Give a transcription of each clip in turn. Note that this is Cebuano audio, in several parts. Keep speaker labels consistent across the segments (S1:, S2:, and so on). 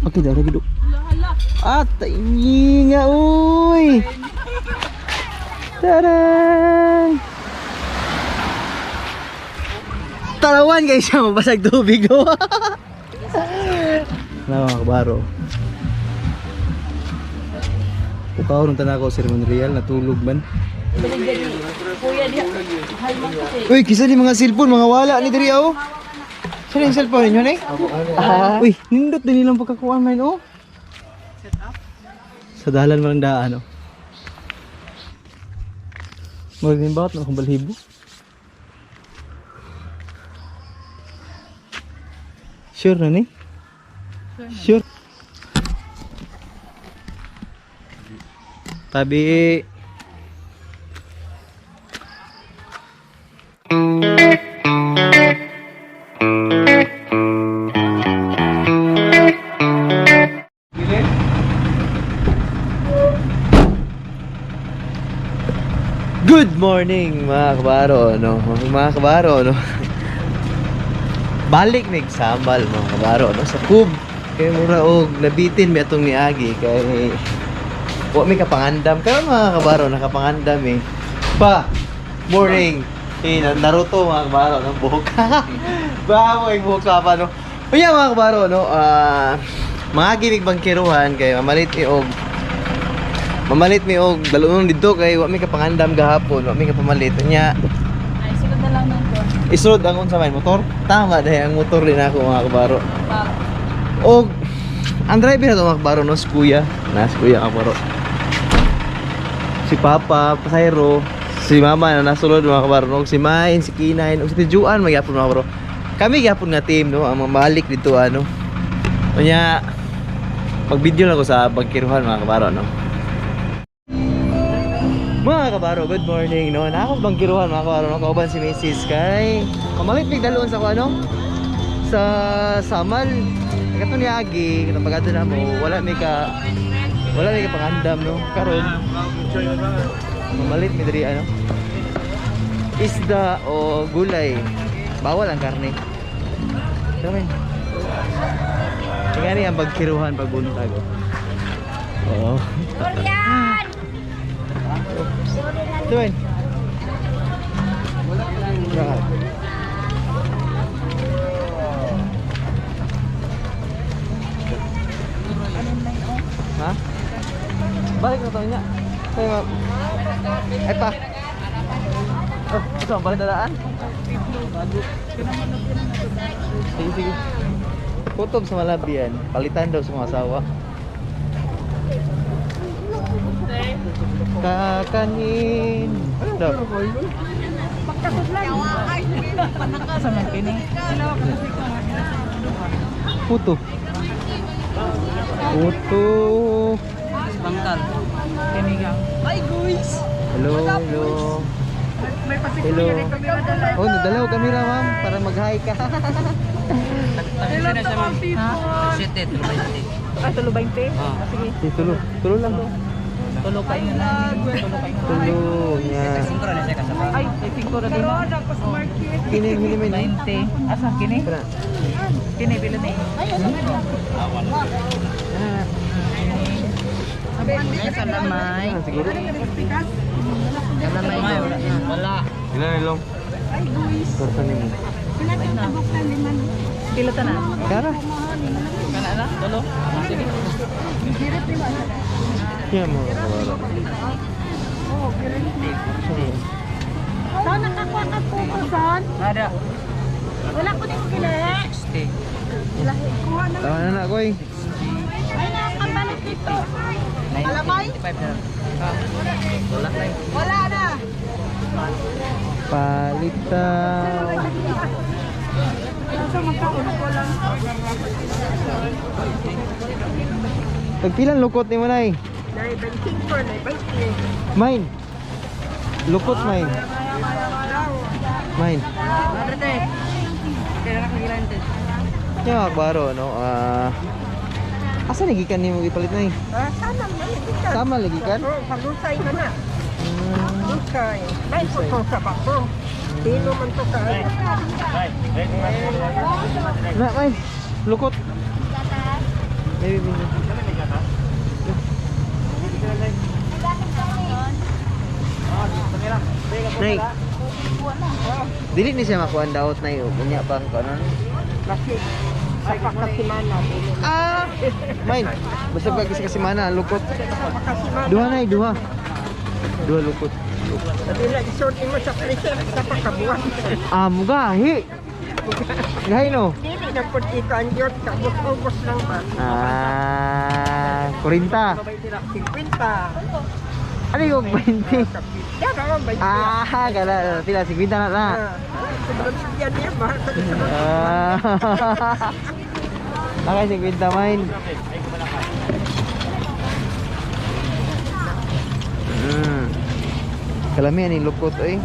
S1: Okay, dara gido. Ah, tainga uy. Taran! Talawan guys siya mabasag tubig do. Na mga kabaro. Pukaw nung tanako si Ramon Real natulog man. Uy, kisa ni mga cellphone, mga wala ni diri oh. Saan yung cellphone ninyo ni? Ah. Uy, nindot din nilang pagkakuan man oh. Sa dalan man ang daan oh. Maging bakit na akong balhibo? Sure na ni? Sure. Tabi. Good morning mga kabaro, no? Mga kabaro, no? Balik mig sambal mga kabaro, no? Sa kub. Kay mura og nabitin mi atong niagi kay wa mi kapangandam. Karon mga kabaro, nakapangandam eh. Pa, morning. Eh, Naruto mga kabaro, no? Buhok. Ba mo buhok sa pa, no? Unya mga kabaro, no? Ah, mga gimig bangkiruhan kay mamalit ni og mamalit mi og dalunon didto kay wa mi kapangandam gahapon, wa mi kapamalit. Unya,
S2: Ay, sunod na lang ng kon.
S1: isulod ang unsa man motor. Tama dahil ang motor din ako mga kabaro.
S2: Pa.
S1: Og ang driver na to mga kabaro no, si kuya. Na si kuya kabaro. Si Papa, pasahero, si Mama na nasulod mga kabaro no, si Main, si Kinain, ug si Tijuan magyapon mga kabaro. Kami gyapon nga team no, ang mamalik dito ano. Unya mag-video lang ko sa pagkiruhan mga kabaro no. Mga kabaro, good morning no. Na ako bangkiruhan mga kabaro no, kauban si Mrs. kay pamalit mig dalon sa ko ano sa Samal. Kato ni Agi, katong pagado na mo, wala may ka pangandam no. Karon mamalit mi diri ano. Isda o gulay. Bawal ang karne. Tama. Tingnan ang pagkiruhan pagbuntag. Oh. Oo.
S2: Durian!
S1: Tuwin. Ha? Balik na to niya. Ay, ma. Ay pa. Oh, ito ang balik na daan. Sige, sige. Kutob sa Malabian. Palitan daw sa mga asawa. Kakanin. Ano daw?
S2: Sa man kini.
S1: Puto. Puto.
S2: Bangkal. Kini gang.
S1: Hello, hello. Hello. Oh, nadalaw kamera ma'am para mag-hi ka.
S2: Hello to all people. Ah, tulo 20? Ah, sige.
S1: Sige, tulo. Tulo lang.
S2: Tulo kayo na. Tulo kayo.
S1: Tulo niya.
S2: Ay, 5 ra din.
S1: Kini kini may
S2: 20. Asa kini?
S1: Tara.
S2: Kini pila ni? Ay, salamay.
S1: Ah, siguro.
S2: Salamay. Wala.
S1: Ilan ilong? Ay, guys. Torta nimo.
S2: Pila ta na?
S1: Kara.
S2: Kana na? Tulo. Sige.
S1: Yan mo. Kabaro.
S3: Son, nakakuha ka po ko, Son.
S2: Ada.
S3: Wala ko din kila.
S2: 60.
S3: Kuha na.
S1: Tama na na, koy.
S3: Ay, nakakabalik dito. Alamay?
S2: Wala.
S3: Wala na.
S1: Palitaw.
S3: Sa magkaon ko lang.
S1: Tagpilan lukot ni mo nay.
S3: Dahil banking ko, dahil banking.
S1: Mine. Lukot mine. Mine. Yung mga kabaro, no? Ah, asa ni gikan nimo gipalit nay?
S3: Ah, sana man, gikan.
S1: Sama lagi kan?
S3: Oo, halusay ka na. Lusay. Ay, ko sa bako. Sino man to ka?
S1: Na, mine. Lukot. Maybe binyo. Nay. Dili ni siya makuha ang daot na iyo. Unya pang kanon.
S3: Kasi sa pakasimana.
S1: Ah! Mine. Basta pag isa kasimana, lukot.
S3: Sa pakasimana.
S1: Duha na duha. Duha lukot.
S3: Sabi na, isorti mo sa present sa pakabuan.
S1: Ah, mugahi. Gahi no.
S3: Dili na po ikaw ang Diyos, kabos-ubos lang ba?
S1: Ah, 40.
S3: 50.
S1: Ano yung 20?
S3: Yan ako, 20.
S1: Ah, kala, pila, 50 na na.
S3: Ah, sobrang yan niya, mahal ka sa
S1: Ah. Okay, 50 mine. Kalamihan ni lukot eh.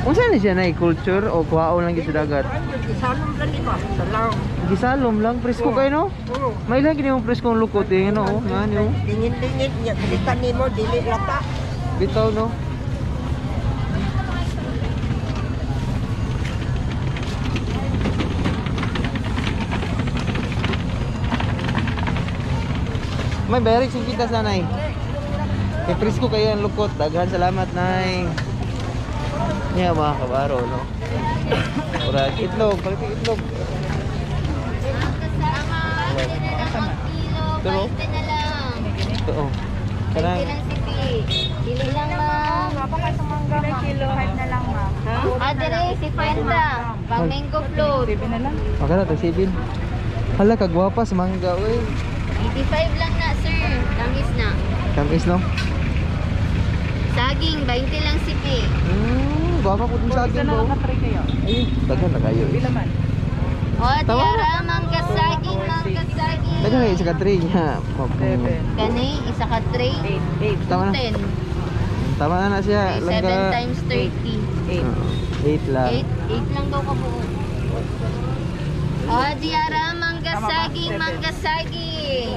S1: Unsa ni siya na culture o kuhaon lang gyud sa dagat?
S3: Isalom lang di ba? Salaw.
S1: Gisalom lang presko kay no?
S3: Oo.
S1: May lang gini mo preskong lukot eh no? Oh, nga niyo.
S3: Lingin-lingin niya, kalitan nimo, dili lata.
S1: Bitaw no. May bayarin sing kita sa nay. Kay presko kayo ang lukot. Daghan salamat nay. Niya mga kabaro no. Murag itlog, palit itlog.
S4: Kilo,
S1: Ito, no?
S4: 20 na lang.
S1: Ito oh.
S4: 20
S1: Kanang
S4: lang si P. Dili lang, ma'am.
S2: Ilang kilo? 5 na lang, ma'am.
S4: Ah, dire, 50. Pang mango float.
S2: 7 na lang.
S1: Magkano to sibin? Hala kagwapa sa mangga oy.
S4: 85 lang na, sir. Tamis na.
S1: Kamis no?
S4: Saging, 20 lang si P.
S1: Gwapa po dun sa
S2: Isa
S1: akin
S2: na
S1: bro.
S2: lang ka-try kayo.
S1: Ay, daghan na kayo. Eh.
S2: Pila man?
S4: O,
S1: Tama.
S4: tiara, mangga saging, mangga saging.
S1: Daghan kayo sa katri niya.
S2: 7.
S4: Kani, isa ka tray.
S2: 8. 8.
S1: Tama na.
S4: 10.
S1: Tama na na siya.
S4: 7 times 30.
S2: 8.
S1: 8 lang.
S4: 8? 8 lang daw kabuo. O, diara, mangga
S2: Tama ba?
S4: saging,
S2: 7.
S4: mangga saging.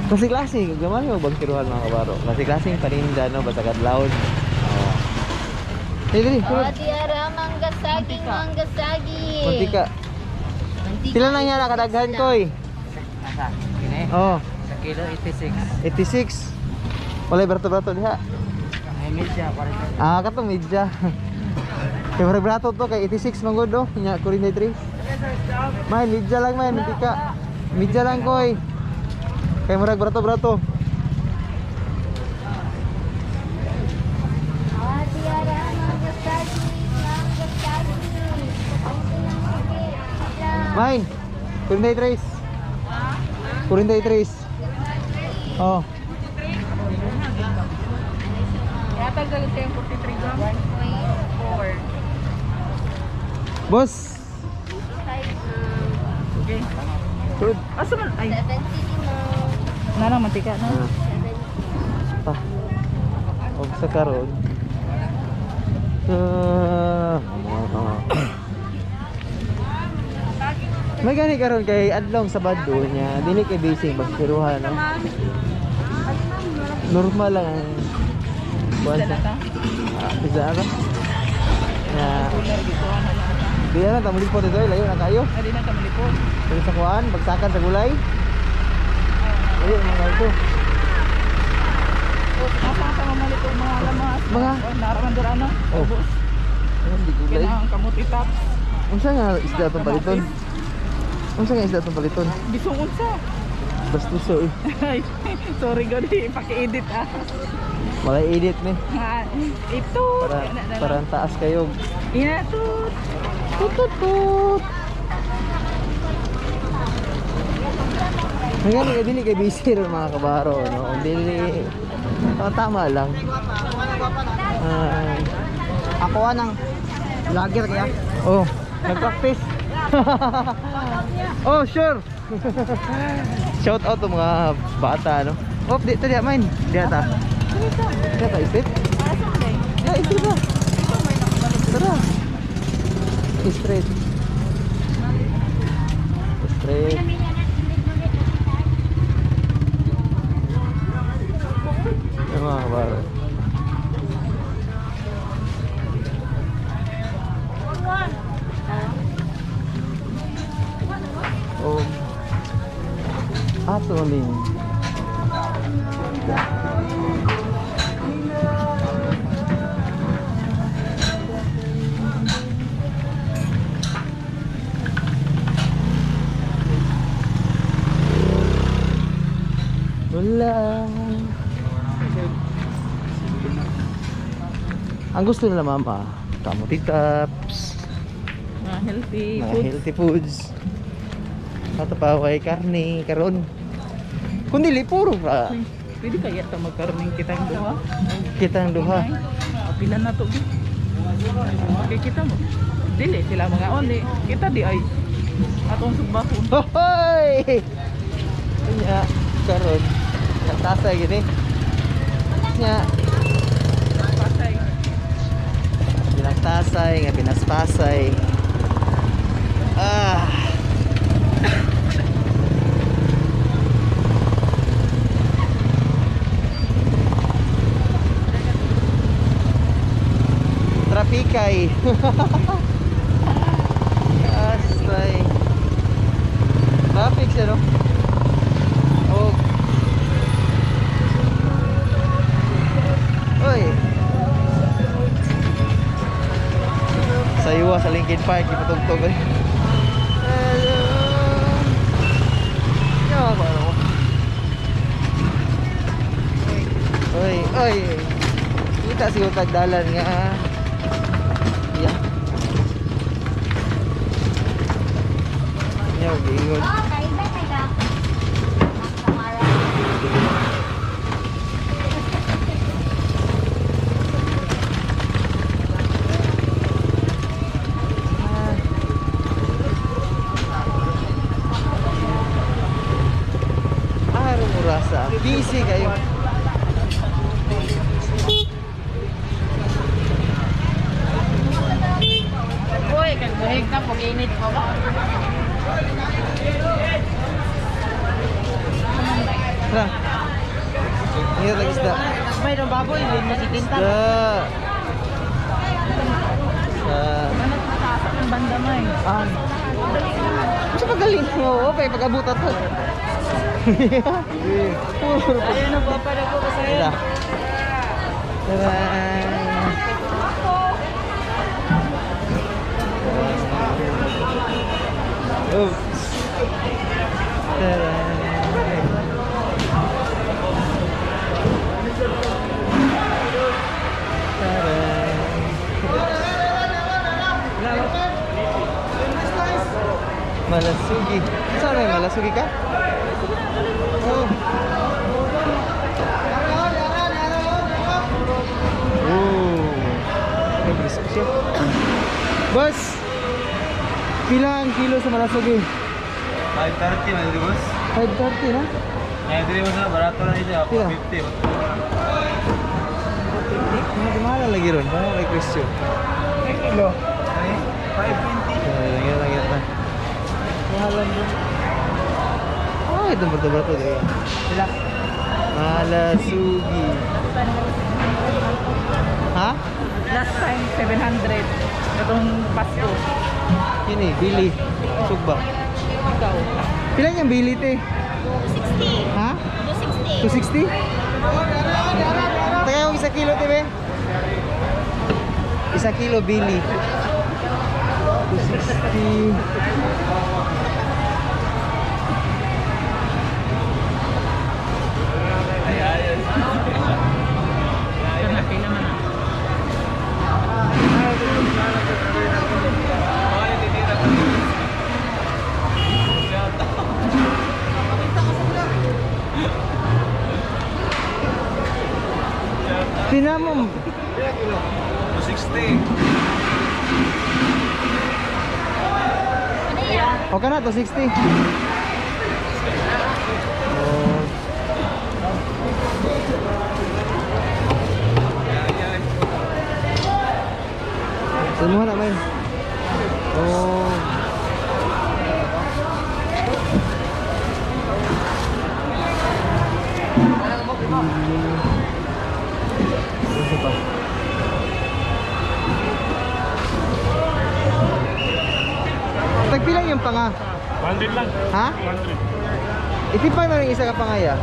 S1: Klase-klase, gamay mo bang kiruhan mga kabaro? Klase-klase yung paninda no, basta kadlawon. Oh. Hey, dili,
S4: O,
S1: sulod.
S4: diara, mangga saging, mangga saging.
S1: Mantika.
S4: Mantika.
S1: Sila lang yan nakadaghan ko eh. Oh,
S5: Sa kilo 86.
S1: 86. Walay brato-brato diha.
S5: Ay, media, 40.
S1: Ah, katong media. Kay murag brato to kay 86 man gud oh, nya 43. May media lang may mantika. Media lang koy. Kay murag brato-brato.
S4: Ah, tiara, mangga saging, mangga saging. Ang lang sige, lang.
S1: Mine, 43. 43. Oh,
S2: Yatag sa yung 43 gram. 1.4.
S1: Boss.
S4: 5, ma'am.
S2: Okay.
S1: Good.
S2: Asa man? Ay,
S4: 70, ma'am.
S2: na lang mantika, no?
S1: Ah,
S4: 70.
S1: pa. Og sa karon. Ah, may gani karon kay adlong Sabado niya. Dili kay busy magsiruhan no. Normal lang ang buwan
S2: Isa na
S1: sa
S2: ta.
S1: ah, isa ba? Na
S2: Cooler gito na lang ta.
S1: di na lang po dito layo na kayo.
S2: Ay, di na ta malipot.
S1: Dito sa kuan, bagsakan sa gulay. Layo mga ito.
S2: Asa ka mamalipot mga lamas?
S1: Mga?
S2: Oh, naraman dira ano?
S1: Oh.
S2: Ubos.
S1: Ano di gulay?
S2: Kina ang kamuti tops.
S1: Unsa nga isda tong paliton? Unsa nga isda tong paliton?
S2: Bisong unsa.
S1: Bastuso eh.
S2: Ay, sorry God, paki-edit ah.
S1: Walay edit ni.
S2: Ah, ito.
S1: Para
S2: Ana na lang.
S1: para ang taas kayo.
S2: Ina tut.
S1: Tut tut tut. May gani dili kay busy ron mga kabaro no. Dili tama, tama lang. Ay.
S5: Ako anang vlogger kaya.
S1: Oh, nag-practice. Oh, sure. Shout out to mga bata no. Oh, di ta di main. Di ta. Di ta isip. Ya, isip ba? Tara. Straight. Straight. Yung mga kabaro. Oh. Atoling. Wala. Ang gusto nila mama, kamuti tops,
S2: Mga healthy
S1: mga
S2: foods.
S1: healthy foods. Ato pa kay karne karon. Kun dili puro ra
S2: Uy, pwede kaya ito magkarning kitang duha?
S1: kitang duha.
S2: Pila na to. Bi. Kay kita mo. Dili sila mga oni. Kita di ay atong sugbahon.
S1: Hoy! Nya karon katasay gini. Nya
S2: Pasay.
S1: binagtasay nga pinaspasay. Ah. Trapikay. Astay. Traffic siya, no? Oh. Oy. Sa iwa sa Lincoln Park, ipatugtog eh. Hello. Yo, ano ko? Oy, oy. Kita siguro tagdalan nga. Yeah. Yaw, giingon.
S4: Oh, kaiba taga. Samara.
S1: Araw murasa. Busy kayo.
S5: Uy, kagbuhig na, pag-init pa ba?
S1: Tara. Ingat lagi isda.
S5: May nung baboy, lima si Tinta.
S1: Isda. Isda.
S2: Manat mataas ang banda may.
S1: Ah. Gusto pagaling mo. Okay, pag-abot ato. Puro pag...
S5: Ayun, nagpapala ko kasi.
S1: Tara. Tara. Oops. Tara. Tara. Malasugi. Saan may malasugi ka? Oh. Oh. May brisko siya. Boss! Pila ang kilo sa malasugi?
S6: 530 man diri boss.
S1: 530 na?
S6: Ngayon diri boss na barato na siya,
S1: Pila?
S6: 450.
S1: Mga mahal lagi ron. Parang kay Christian.
S6: Kilo. Ay, 520.
S1: Ay, lang lang na. Mahalan doon. Oh, itong bato-bato.
S5: Sila.
S1: Malasugi. Ha?
S2: Last time 700. Itong Pasko.
S1: Yun eh, Billy. Sugba.
S2: Ikaw.
S1: Pila niyang Billy, te?
S4: 260.
S1: Ha?
S4: 260.
S1: 260? Taka yung isa kilo, te, be? Isa kilo, Billy. 260.
S2: Kana pila man na.
S1: Tinamom.
S6: 260.
S1: Okay na, 260. Oh. Sumuha na, man. Pila yung panga?
S6: 100 lang.
S1: Ha?
S6: 100.
S1: Itimpang na rin isa ka pangaya.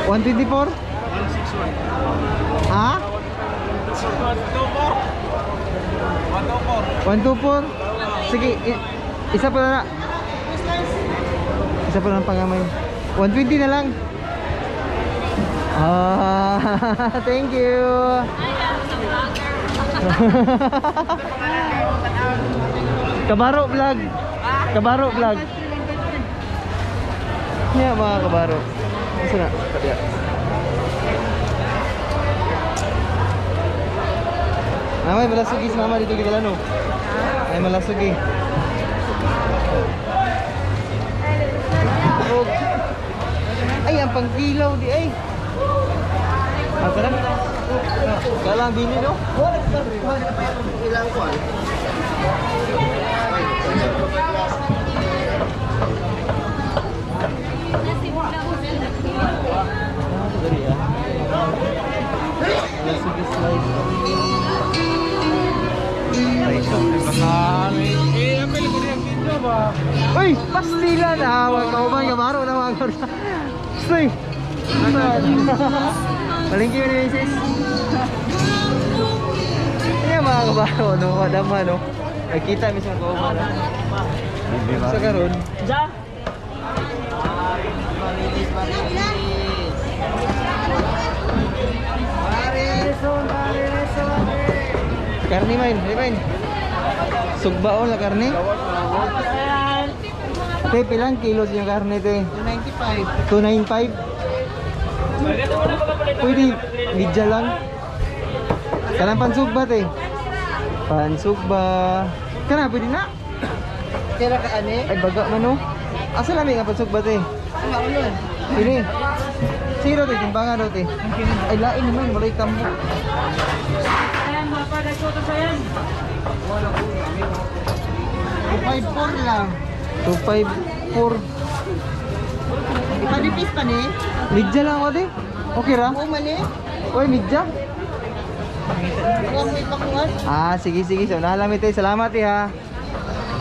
S1: 124?
S6: 161.
S1: Ha?
S6: 124.
S1: 124? Sige, isa pa na. Isa pa lang pangamay. 120 na lang. Ah, thank you. Kabaro vlog. Kabaro vlog. Yeah, mga kabaro. Asa na? Kadiya. Mama, malasugi si mama dito kita no. Ay malasugi. Og. Ay, ang pangkilaw di ay. Ah, tara. Kala ang bini no?
S3: Ilang kuan?
S1: Dali ah. Malasugi slice. Ay,
S6: Eh, apel ko rin video ba?
S1: Uy, pastilan ah, wag ka man kabaro na mga kabaro. Stoy. Palingki yun ni sis. Ano mga kabaro, no, kadama no. Nagkita mi sa kauban. Sa karon.
S5: Ja.
S1: Karni main, di main. Sugbaon la karne. Te, pilang kilos yung karne te?
S3: 295.
S1: 295? Pwede, medya lang. Kanang pansugba te. Pansugba. Kana, pwede na.
S3: Kira ka ani?
S1: Ay, baga man no. Asa lami nga pansugba te?
S3: Ang ulon.
S1: Ini. Sino te, timbangan daw te. Ay, lain naman, walay tambo.
S5: Ayan, mga pa, nagsuto sa yan.
S3: 254 lang.
S1: 254.
S3: Ipanipis pa ni?
S1: Medya lang ako te. Okay ra?
S3: Oo man eh.
S1: Oy, medya.
S3: Huwag mo ipakuan.
S1: Ah, sige, sige. So, nahalami tayo. Salamat eh, ha.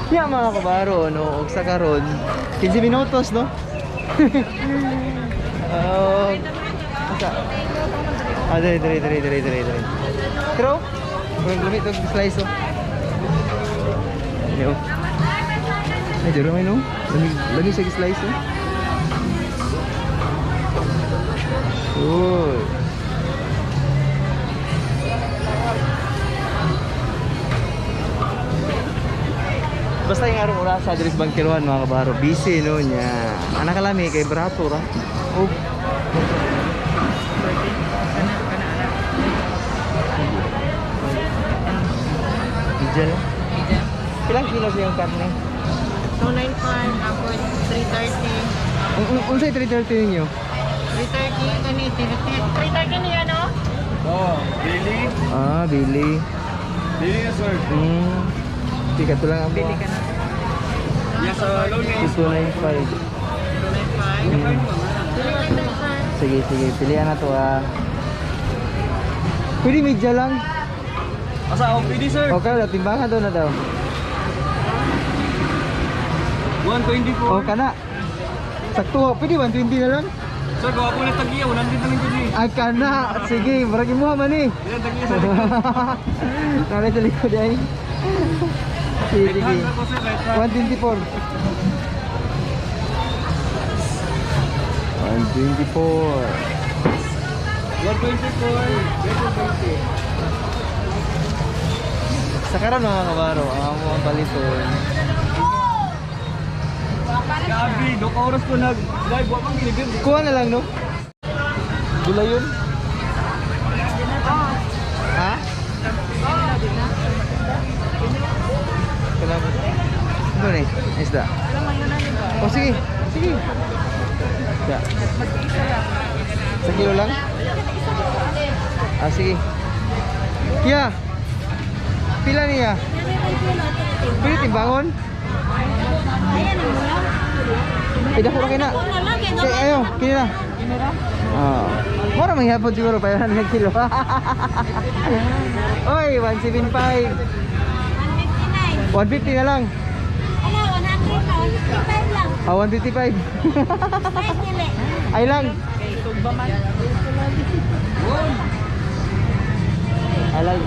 S1: Ya, mga kabaro, no? Og sa karon, 15 minutos, no? Oh. Asa? Ah, dere, dere, dere, dere, dere, dere. Pero, kung lumit og slice, oh. Yo. Ay, dere may no? Lamig, lamig sa slice, oh. Uy. Basta yung araw oras sa Dres Bangkiruan mga kabaro. Busy no niya. Anak kalami kay Brato ra. Oh. Diyan lang. Ilang kilos yung karne?
S5: 295, tapos 330.
S1: Unsay 330 ninyo?
S5: 330, kani, 330 niya, no?
S6: Oh, Billy.
S1: Ah, Billy.
S6: Billy na sir.
S1: Tika to lang ang
S2: Bili ka na.
S6: Yes, Loni.
S1: 295.
S5: 295.
S1: Sige, sige. Pilihan na to ah. Pwede medya lang.
S6: Asa ako pwede sir?
S1: Okay, wala timbangan daw na daw.
S6: 124.
S1: Okay na. Sakto, pwede 120 na lang.
S6: Sir, gawa po na tagiya. 100 na lang yun eh.
S1: Ay ka na. Sige, marag imuha man eh.
S6: Ilan tagiya sa likod?
S1: Nanay sa likod ay. Sige,
S6: Right
S1: sige.
S6: hand ako sir, right hand.
S1: 124. 124.
S6: 124.
S1: Sa karon mga kabaro, ang mga paliton.
S6: Gabi, dok oras ko nag-live. Wa pang ginibib.
S1: Kuha na lang no? Gulay yun? Ha? Kailangan. Ano na eh? Isda. Oh, sige. Sige. Isda. Sa kilo lang? Ah, sige. Kia! Pila niya? Pwede timbangon? Ay, dako ra kay na. Sige, ayo, kini na.
S2: camera.
S1: Ah. Mura man gyapon siguro 500 kilo. Oy, 175.
S4: 159.
S1: 150 na lang.
S4: Ano, 100 na, 155 lang.
S1: Ah, 155.
S4: Ay, dili.
S1: Ay lang.
S2: Kay tugba man.
S1: Ay lang.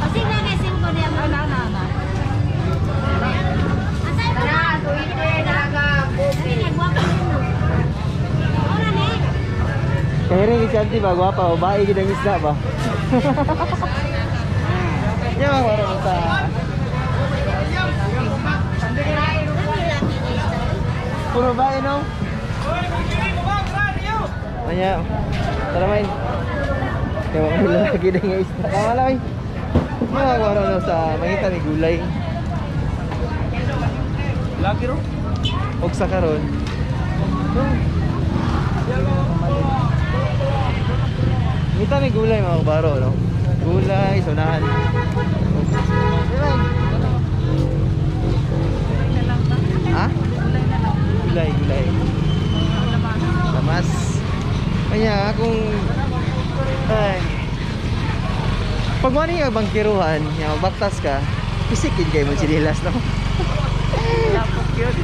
S4: Kasi na kay 5 niya mo.
S2: Ana ana ana.
S4: Asay mo na. Dali, nagwapa yun, no? Ora ni.
S1: Kaya rin si auntie ba, gwapa, babae gid ang isda ba? Yan mga kabaro sa puro bae no? Manya, tara main. Kaya mga lalaki na nga isda. Tama lang eh. Mga kabaro no, sa mangita ni gulay.
S6: Lagi ro.
S1: Og sa karon. Mangita ni gulay mga kabaro no? Gulay, sunahan. Ha? Gulay, gulay. Lamas. Kanya kung ay pag mo nga bangkiruhan, nga magbaktas ka, pisikin kayo mo sinilas no.
S2: Lapok yun.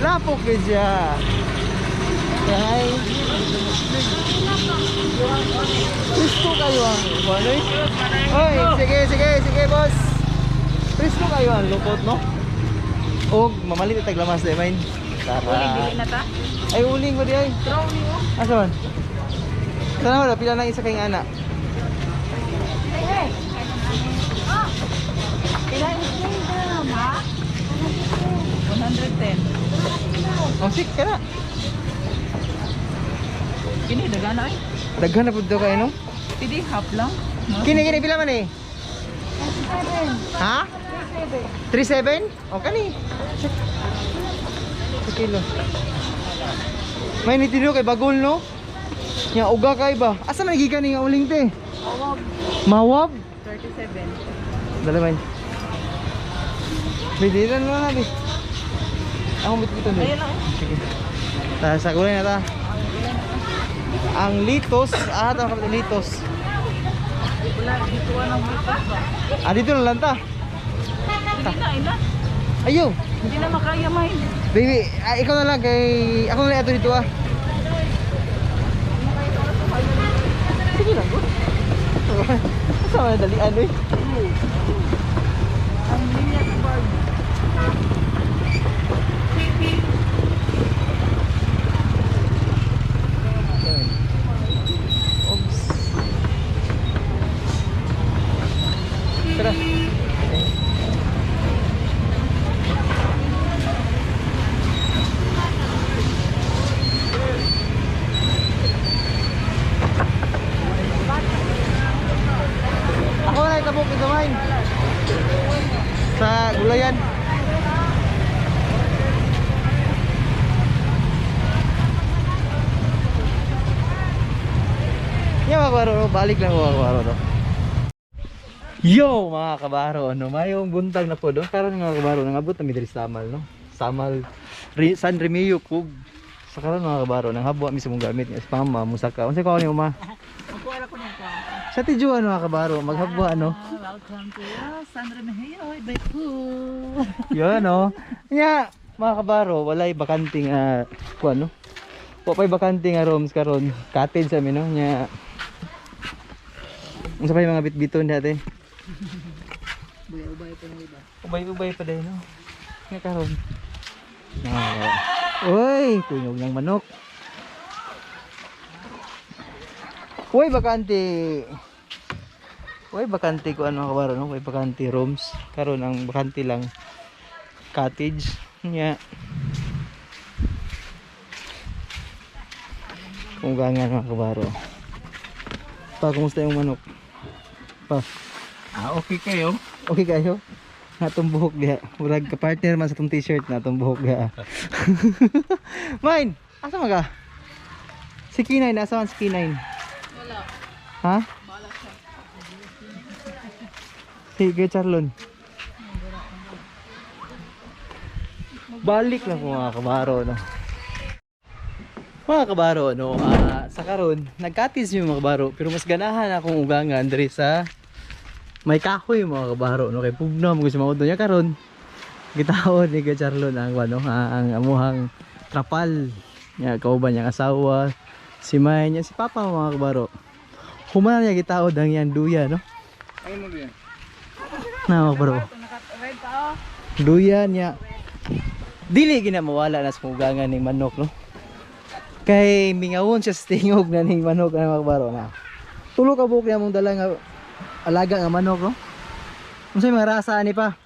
S1: Lapok yun siya. Kay Presko kayo ang ano eh? Oy, sige, sige, sige, boss. Presko kayo ang lupot, no? Og mamalit itag lamas di main.
S2: Uling dili
S1: Tara.
S2: na ta.
S1: Ay uling ko di ay.
S2: Draw ni mo.
S1: Asa man? Sana wala pila nang isa kayong ana.
S2: Pila ha? 110.
S1: Oh, sik ka na.
S2: Kini dagana ay.
S1: Daghan na pud daw kayo no?
S2: Pidi half lang. No?
S1: Kini kini pila man eh? Ha? 37? O kani. Check. Sa kilo. May nitino kay bagol no? Nya uga kay ba? Asa man gikan ni nga uling te?
S2: Mawab.
S1: Mawab?
S2: 37.
S1: Dala man. May dira na lang nabi. Ako bitbiton din.
S2: Ayun lang. eh.
S1: Sige. Ta sa gulay na ta. Ang litos, ah, tama ka litos.
S2: Wala dito anong litos ba?
S1: Ah, dito na lang ta.
S2: Hindi na ina.
S1: Ayo.
S2: Hindi na makaya main.
S1: Baby, ah, ikaw na lang kay ako na lang ato dito ah. Sige lang, good. Sa mga dalian eh.
S2: Ang linya sa bag.
S1: Oops. Tara. Ako na itabok ito main. Sa gulayan. Yeah, mga kabaro, no? Balik lang mga kabaro, no? Yo, mga kabaro, ano, mayong buntag na po, no? Karon mga kabaro, nangabot na mi diri sa Samal, no? Samal, San Remigio, Kug. Sa karon mga kabaro, nanghabwa mi sa mong gamit nga si Mama, musaka. Unsa ka ni Uma?
S2: Magkuha ko niya ka.
S1: Sa tijuan mga kabaro, maghabwa, no?
S2: Welcome to San Remigio, by Pool.
S1: Yun, no? Nya, mga kabaro, walay bakanting kuan, no? Wa pa'y bakante nga rooms karon. Cottage sa amin, no? Nya. Unsa pa yung mga bitbiton dati?
S2: Ubay-ubay pa yung iba.
S1: Ubay-ubay pa din, no? Nga karon. Ah. Uy, tunog ng manok. Uy, bakante. Uy, bakante ko ano kabaro, no? Uy, bakante rooms. Karon ang bakante lang cottage. Nya. Kung gangan mga kabaro. Pa, kumusta yung manok? Pa.
S6: Ah, okay kayo.
S1: Okay kayo? Natong buhok diha. Murag ka partner man sa tong t-shirt na tong buhok diha. Mine, asa man ka? Si K9, asa man si K9?
S2: Wala.
S1: Ha?
S2: Bahala siya.
S1: Sige, Charlon. Balik lang ko mga kabaro, no? Mga kabaro, no, sa karon nagkatis yung mga kabaro, pero mas ganahan akong ugangan diri sa may kahoy, mga kabaro, no, kay pugno mo gusto mo niya karon. Gitaon ni Kuya Charlon ang ano, ang amuhang trapal. Nya kauban niyang asawa, si May niya, si Papa, mga kabaro. Human niya gitaod ang iyang duya, no?
S6: Ano mo yan?
S1: Na, mga kabaro.
S2: Naka-ride pa oh.
S1: Duya niya. Dili gina mawala na sa ugangan ning manok, no? Kay mingawon siya sa tingog na ning manok na, mga kabaro, na. Tulo ka buok niya mong dala nga alaga nga manok, no? Unsay mga rasa ani pa?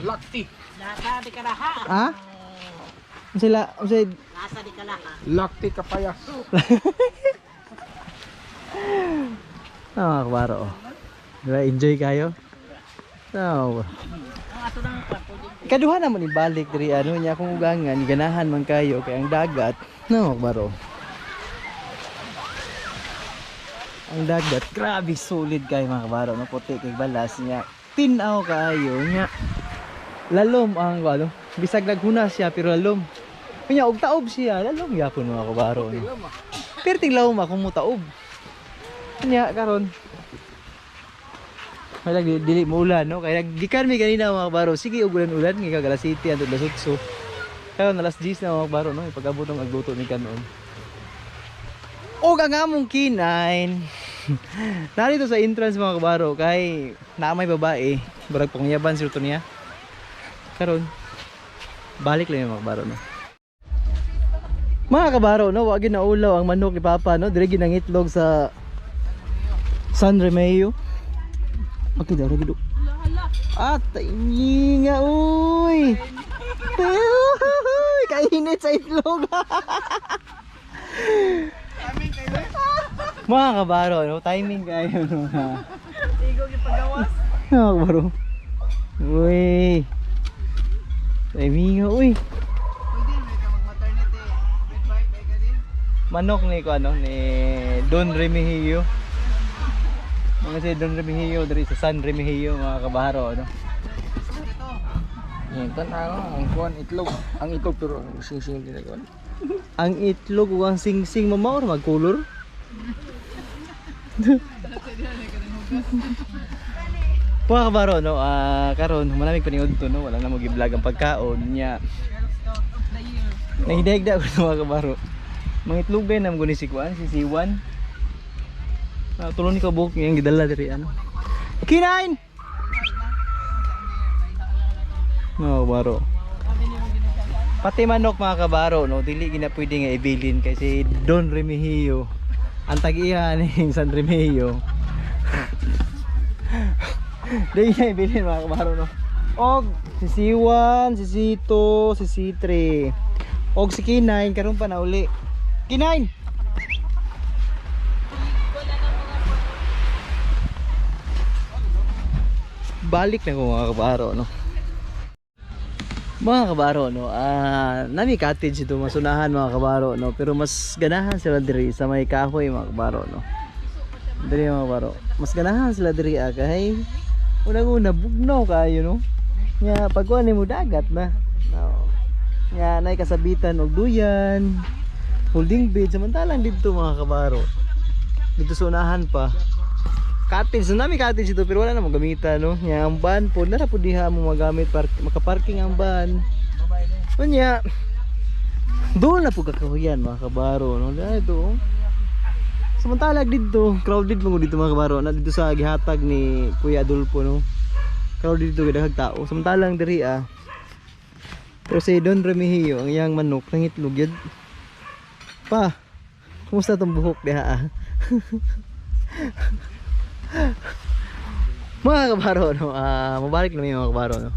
S6: Lakti.
S5: Lasa di kalaha.
S1: Ha? Unsay la unsay
S5: Lasa di kalaha.
S6: Lakti kapayas.
S1: Ah, mga kabaro, oh. Diba, enjoy kayo? No. Kaduha naman ibalik diri ano niya kung ugangan ganahan man kayo kay ang dagat, no, mga kabaro. Ang dagat, grabe solid kayo, mga kabaro, no, puti kay balas niya. Tinaw kayo niya. Lalom ang ano, bisag naghuna siya pero lalom. Unya og taob siya, lalom gyapon, mga kabaro, no. Pero tinglaw ma kung mutaob. Nya karon may lagi dili mo ulan, no, kay naggikan mi kanina, mga kabaro, sige og ulan-ulan gikan alas 7 hangtod alas 8. Karon alas 10 na, mga kabaro, no, ipag-abot ang agluto mi kanon. Og ang among kinain narito sa entrance, mga kabaro, kay naa may babae, barag pangyaban sir to niya. Karon balik lang yung mga kabaro, no. Mga kabaro, no, wag na ulaw ang manok ni Papa, no, dire ginangitlog sa San Remeo. Okay, daw lagi do. At nga, uy. Uy, kainit sa itlog. Mga kabaro, no, timing kayo, no.
S2: Igog yung paggawas.
S1: Mga kabaro. Uy. Timing nga, uy. Manok ni ko ano ni Don Remigio. Mga si Don Remigio diri sa San Remigio, mga kabaro, ano.
S6: Yan, tanaw ang kuan itlog. Ang itlog pero ang sing-sing din kuan.
S1: Ang itlog ug ang singsing mama or magkulor. Mga kabaro, no, karon malamig paniud to, no, wala na mo gi-vlog ang pagkaon niya. Nangidegda ko, mga kabaro. Mga itlogay na mo ni si kuan, si Siwan. Tulon ni kabuk ngayong gidala diri ano. Kinain. Mga kabaro. Pati manok, mga kabaro, no, dili gina pwede nga ibilin kasi Don Remigio ang tag-iya ning San Remigio. Dili na ibilin, mga kabaro, no. Og si C1, si C2, si C3. Og si K9 karon pa na uli. K9. Balik na ko, mga kabaro, no. Mga kabaro, no, nami cottage ito masunahan, mga kabaro, no, pero mas ganahan sila diri sa may kahoy, mga kabaro, no. Diri, mga kabaro, mas ganahan sila diri kay unang-una bugnaw kayo, no. Nga pagkuan nimo dagat na. No. Nga nay kasabitan og duyan, holding bed, samantalang didto, mga kabaro. Dito sa unahan pa. Cottage, so nami cottage ito pero wala na mo gamitan, no. Nya ang van po, nara po diha mo magamit park, makaparking ang van. Unya, doon na po kakahuyan, mga kabaro, no. Dito, oh. Samantala dito, crowded mo dito, mga kabaro, na dito sa gihatag ni Kuya Adolfo, no. Crowded dito kay daghang tao. Samantalang diri ah. Pero si Don Remigio, ang iyang manok nangitlog yun. Pa, kumusta tong buhok diha ah? Mga kabaro, no, mabalik na mga kabaro, no.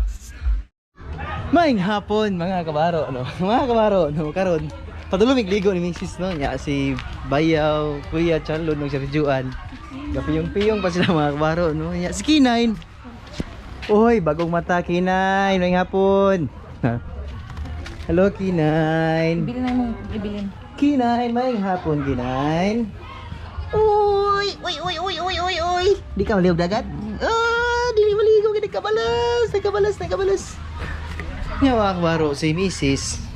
S1: Maing hapon, mga kabaro, no. Mga kabaro, no, karon padulong ligo ni Mrs., no, nya si Bayaw, Kuya Charlo nung si Juan. Gapiyong-piyong pa sila, mga kabaro, no. Nya si Kinain. Uy, bagong mata, Kinain. Maing hapon. Ha? Hello, Kinain.
S2: Bilin na mong ibilin.
S1: Kinain, maing hapon, Kinain. Uy, uy, uy, uy, uy, uy, uy. Di ka maliog dagat? Ah, dili maligo, gini kabalas, nagkabalas, nagkabalas. Nga mga kabaro, si Mrs.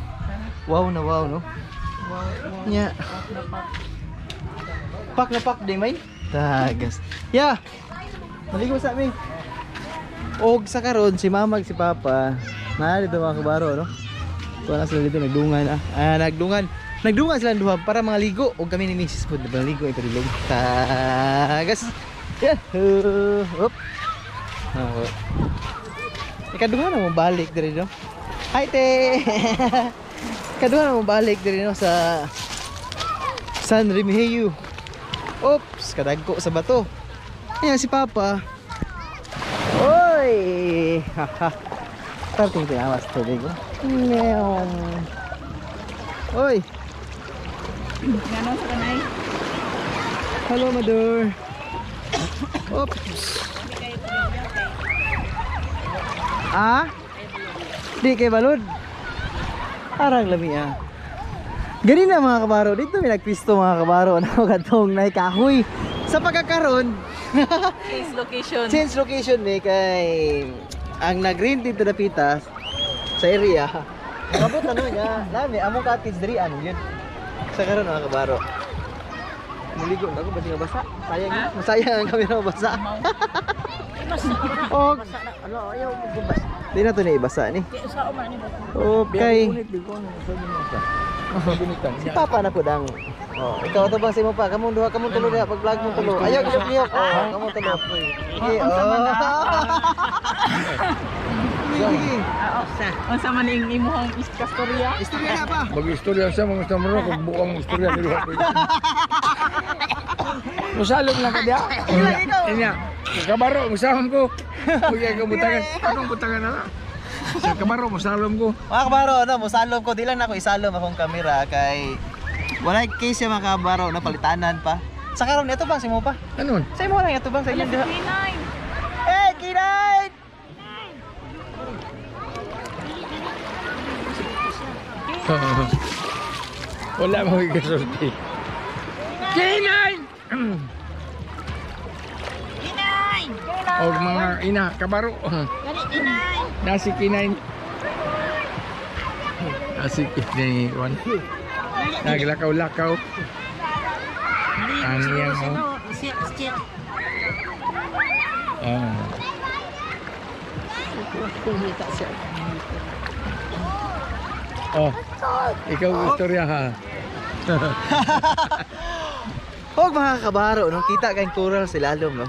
S1: Wow na wow, no? Nya. Pak na pak di may. Tagas. Ya. Maligo sa amin. Og sa karon si mama ug si papa. Naa dito mga kabaro, no? Wala sila dito nagdungan ah. Ah, nagdungan. Nagdungan sila duha para mga ligo og kami ni Mrs. Food mga ligo ay padulong. Tagas. Yahoo! Up. Oh. Ikaduha na mo balik diri no. Hi te. Ikaduha na mo balik diri no sa San Remigio. Oops, kadagko sa bato. Ayan si Papa. Oy! Haha. Tarting tinawas tubig. Oh. Meow. Oy!
S2: Ngano sa kanay?
S1: Hello, mother. Oops. Ah? Di kay balod. Arang lami ah. Gani na mga kabaro, dito may nagpisto mga kabaro ano katong nay kahoy. Sa pagkakaron,
S2: Change location.
S1: change location ni kay ang nag-rent dito na pitas sa area. Mabot ano niya, nami among cottage diri ano yun. Sa karon mga kabaro. Muligo na ako basta basa. Sayang, masayang ang kamera basa. Og
S3: Ano, ayaw mo gubas.
S1: di na to na ibasa ni. Okay. Si Papa na po dang. Oh, ikaw to bang si mo pa? Kamong duha, kamong tulo diha pag vlog mo tulo. Ayaw gilok niyok. Oh, kamong tulo. Sige, oh. Sige.
S2: Unsa man ing imuhang istorya?
S1: Istorya na pa.
S6: Mag-istorya sa mga istorya kung bukang istorya dili ko. Musalom lang ka diha. Inya. Kabaro musalom ko. Kuya ka butangan. Anong butangan na? Sa kabaro musalom ko.
S1: Mga kabaro, ano, musalom ko. Di lang na ako isalom akong kamera kay walay case yung mga kabaro na palitanan pa. Sa karon ito bang si mo pa?
S6: Ano?
S1: Sa imo lang ito bang sa inyong duha?
S2: K9.
S1: Eh, K9!
S6: Wala mo ikasulti. K9! Og mga ina, kabaro. Nasi K9. Nasi K9. One. Naglakaw-lakaw. Ang iyang oh. Ah. Oh, ikaw istorya ha.
S1: Og mga kabaro, no, kita kay coral sa ilalom, no.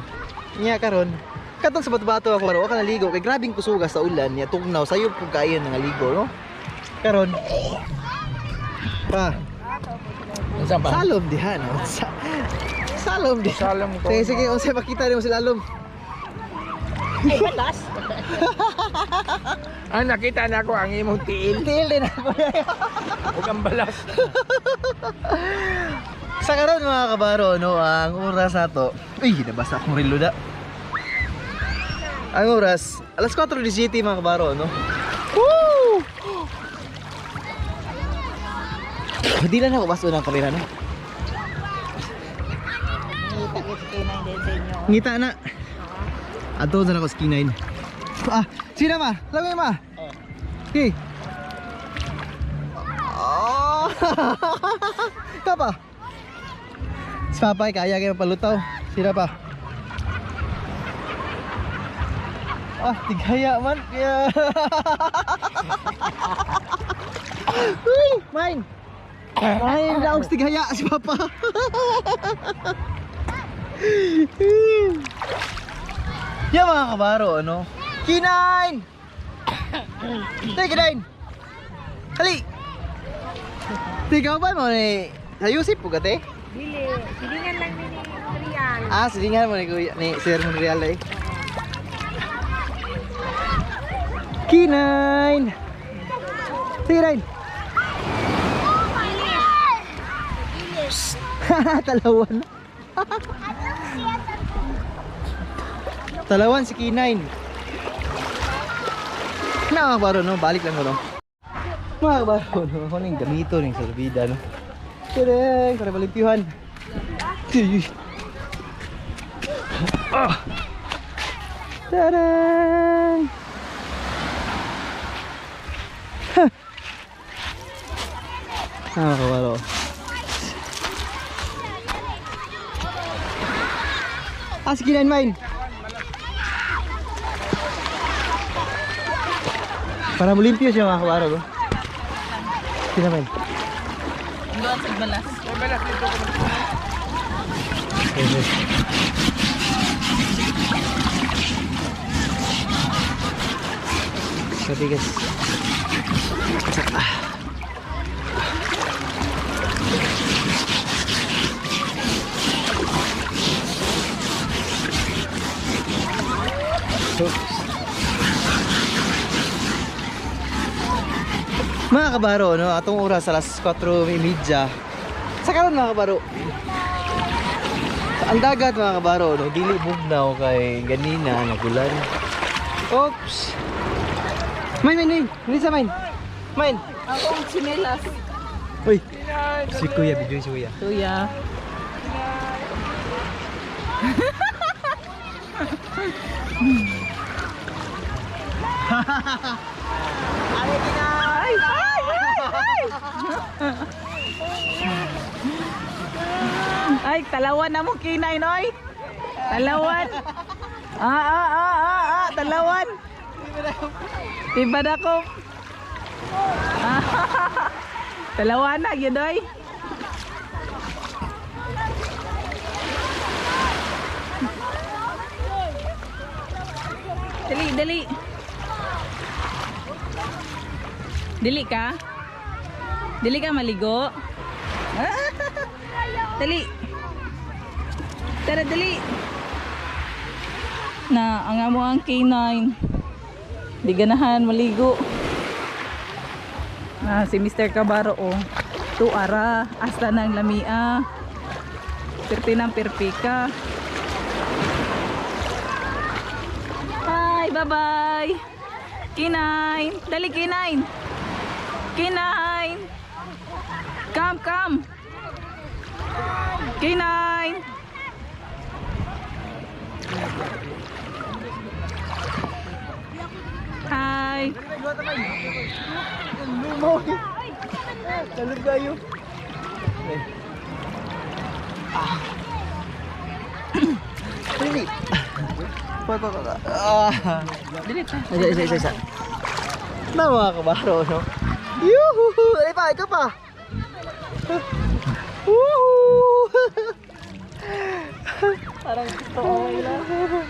S1: Nya karon, katong sa bato-bato ako baro, ka naligo kay grabing kusuga sa ulan, nya tugnaw sayo pug kayo nga ligo, no. Karon pa,
S6: Unsa pa?
S1: salom diha no. Salom diha.
S6: Salom ko.
S1: Sige, sige, unsay makita nimo sa lalom.
S3: Ay, balas.
S6: Ah, nakita na ako ang imong tiil
S1: Tiil din ako.
S6: ug ang balas.
S1: Sa karon mga kabaro, no, ang oras nato. Uy, nabasa akong relo da. Ang oras, alas 4:17 mga kabaro, no. Woo! Hindi lang ako baso ng kamera, no.
S5: Ngita ko si K9 din sa inyo.
S1: Ngita na. Ato na ako sa K9. Ah, sino ma? Lagay ma. Okay. Oh. Kapa. Si Papa ay kaya kayo palutaw. Sino pa? Ah, tighaya man. Yeah. Uy, mine. Mine, daog tighaya si Papa. Yan mga kabaro, ano? K9! Tay, K9! Hali! Ikaw ba mo ni... Sayusip po ka, te?
S5: Dili, silingan lang ni Real.
S1: Ah, silingan mo ni, Kuya, ni Sir Monreal eh. K9! Sige, Nine! Talawan. Talawan si K9. Na mga kabaro, no? Balik lang ko, no? Mga kabaro, no? Ako na yung gamito ng salbida, no? Tadang! Para malimpyuhan. Tuy. Ah! Tadang! Ah, kabaro. Ah, sige na, mine. Para mo limpyo siya, mga kabaro, bro. Sige na, mine.
S2: Doon sa balas.
S1: Okay. Matigas. Oops. Mga kabaro, no, atong oras alas 4:30. Sa karon, mga kabaro, ang dagat, mga kabaro, no, dili bugnaw kay ganina nagulan. Oops. Mine, mine, mine. Lisa, mine. Mine.
S2: Akong chinelas.
S1: Uy. Si Kuya, video si Kuya.
S2: Kuya. Ay, ay, ay, ay! Ay, talawan na mo kinay, noy. Talawan. Ah, ah, ah, ah, ah, talawan. Tiba na ko. Ah, talawan na, gyud oy. Dali, dali. Dili ka? Dili ka maligo? Dali. Tara, dali. Na, ang amo ang K9. Di ganahan maligo. Na, si Mr. Cabaro oh. Tuara, hasta ng lamia. Pirti ng pirpika. Hi, bye-bye. K9. Dali, K9. K9. Come, come. K9. Hi.
S1: Lumaw. Talog kayo. Ah. Dali. Pa, pa, pa, pa. Ah.
S2: Dali pa.
S1: Isa, isa, isa, isa. Na, mga kabaro, no? Yuhu! Dali pa, ikaw pa! Woohoo!
S2: Parang gusto okay lang.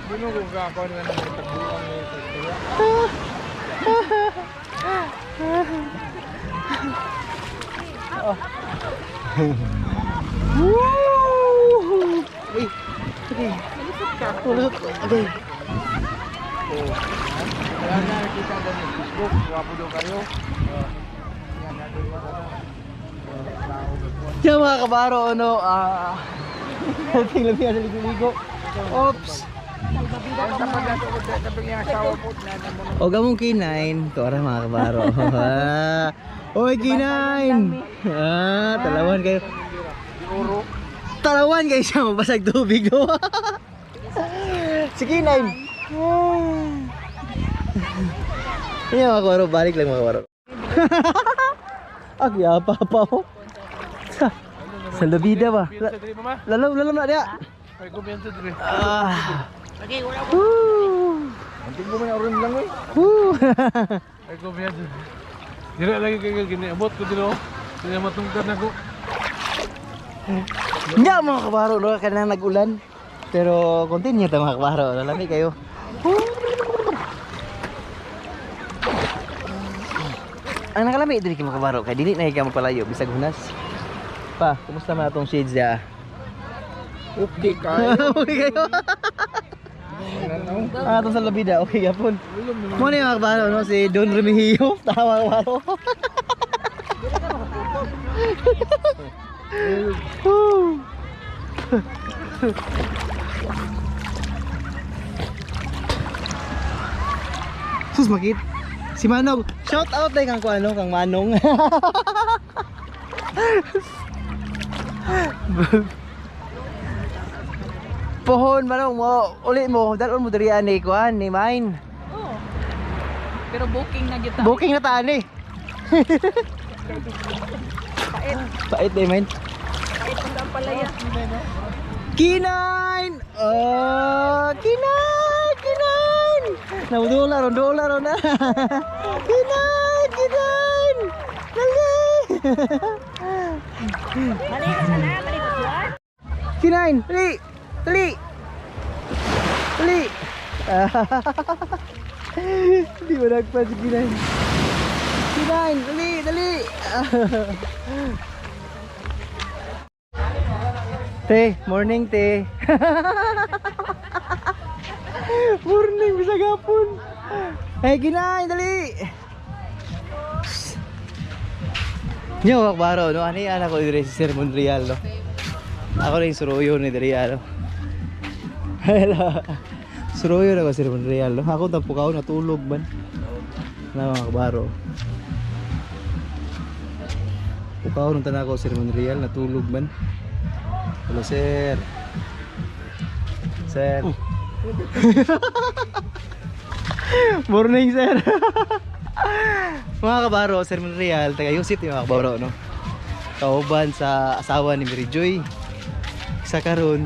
S6: Buno ko ka ako na ng tagbuan ni Kuya.
S1: Woo! Uy! Okay. Malusot ka. Okay.
S6: Kaya na nakita ko sa Facebook, gwapo daw kayo. Yan, nagawa ko na.
S1: Yan, mga kabaro, ano, ah... Tingnan mo yan sa ligo-ligo. Oops!
S6: Ang kapag ato ko sa niya asawa ko, na
S1: O gamong K9. Ito ara, mga kabaro. Ah. Oy, K9! Ah, talawan kayo. Talawan kayo siya, mabasag tubig. Si K9. Ah. Yan, mga kabaro, balik lang, mga kabaro. Ag, yapa pa oh. Sa lubida ba? Lalom, lalom na diya.
S6: Ay, kumpiyansa diri.
S1: Ah. Woo!
S6: Anting mo man oron lang oy.
S1: Woo!
S6: Ay, kumpiyansa. Dira lagi kay giniabot ko dito. Dili matungkad na ko.
S1: Nga, mga kabaro, no, kanang nag-ulan. Pero continue ta, mga kabaro, no? Lami kayo. Ang nakalami diri kay mga kabaro kay dili na ka magpalayo bisag hunas. Pa, kumusta man atong shades ya?
S6: Okay kayo.
S1: Okay kayo. Ah, atong sa labida, okay gapon. Mo ni, mga kabaro, no, si Don Remigio, tawa, kabaro. Woo! Sus, makit. Si Manong, shout out dai kang kuano, kang Manong. Pohon, Manong mo, uli mo, dalon mo diri ani kuan ni mine.
S2: Oh. Pero booking na gyud ta.
S1: Booking na ta ani.
S2: Pait.
S1: Pait eh, man.
S2: Pait ang palaya.
S1: Kinain! Oh, kinain! Kinain! Naudula ron, dula ron na. Kinain! Kinain! Dali!
S4: Maligo ka na, maligo ka.
S1: Kinain! Dali! Dali! Dali! Hindi mo nagpa si Kinain. Kinain! Dali! Dali! Te, morning te. Morning, bisag hapon. Hey, Kinain! Dali! Nyo, akbaro, no? Ano yung anak ko dire si Sir Monreal, no? Ako rin suruyo ni Diriano. Hello. Suruyo na ko si Monreal. No? Ako tampo ka natulog man. Na mga kabaro. Pukaw nung tanan ko si Monreal natulog man. Hello sir. Sir. Morning sir. Mga kabaro, Sir Monreal, taga Yusip yung mga kabaro, no? Kauban sa asawa ni Mary Joy sa karon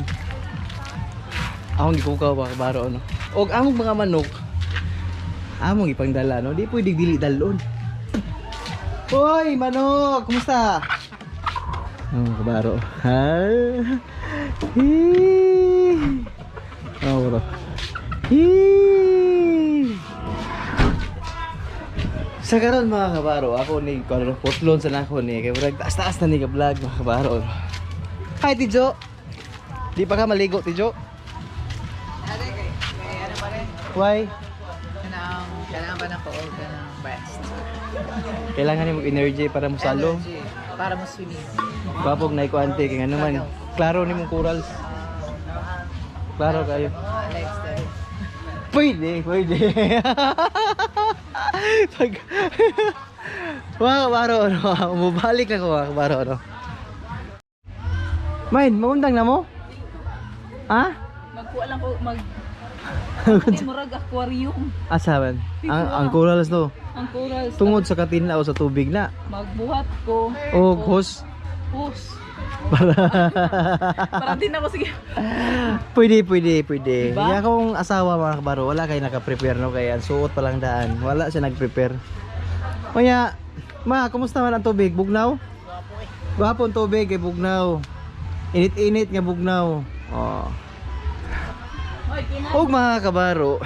S1: akong gikukaw mga kabaro no og among mga manok among ipangdala no di pwede dili dalon. Hoy manok, kumusta? Oh, kabaro ha. Hee. Oh, bro. Hee. Sa karon mga kabaro, ako ni kuno putlon sa nako ni kay murag taas-taas na ni ka vlog mga kabaro. Hi Tijo. Di pa ka maligo Tijo? Why?
S2: Kailangan ba ng kool ka ng rest?
S1: Kailangan nimo energy para mosalo.
S2: Energy, para mo swimming.
S1: Gwapog na ikuante kay ngano man. Klaro nimong corals. Klaro kayo.
S2: Lifestyle.
S1: Pwede, pwede. Pag mga kabaro, ano, mubalik na ko mga kabaro, ano. Main, maundang na mo? Ha?
S2: Magkuha lang ko, mag... Ay, murag aquarium.
S1: Asa man? Ang corals no.
S2: Ang corals.
S1: Tungod sa katinlaw sa tubig na.
S2: Magbuhat ko.
S1: O hose.
S2: Hose.
S1: Para
S2: Para din ako, sige.
S1: Pwede, pwede, pwede.
S2: Diba?
S1: Kaya akong asawa mga kabaro, wala kayo naka-prepare no kaya ang suot pa lang daan. Wala siya nag-prepare. Kaya, ma, kumusta man ang tubig? Bugnaw? Gwapo ang tubig kay bugnaw. Init-init nga bugnaw. Oh. Og mga kabaro,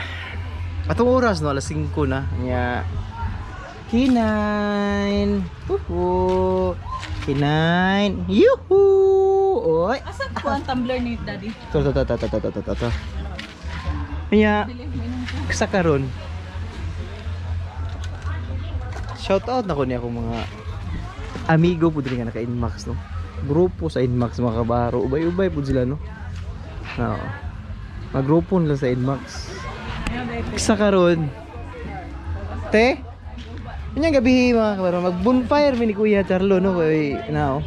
S1: atong oras no, alas 5 na. Nya. Kinain. Uhu. Kinain. Yuhu. Oy.
S2: Asan ko ang tumbler ni Daddy?
S1: To to to to to to to to to. Kaya sa karon. Shout out na ko niya akong mga amigo po diri nga naka Inmax no. Grupo sa Inmax mga kabaro, ubay-ubay po sila no. Oo. Magrupo nila sa Inmax. Sa karon. Te. Unyang gabi mga kabaro, mag bonfire mi ni Kuya Charlo no kay nao.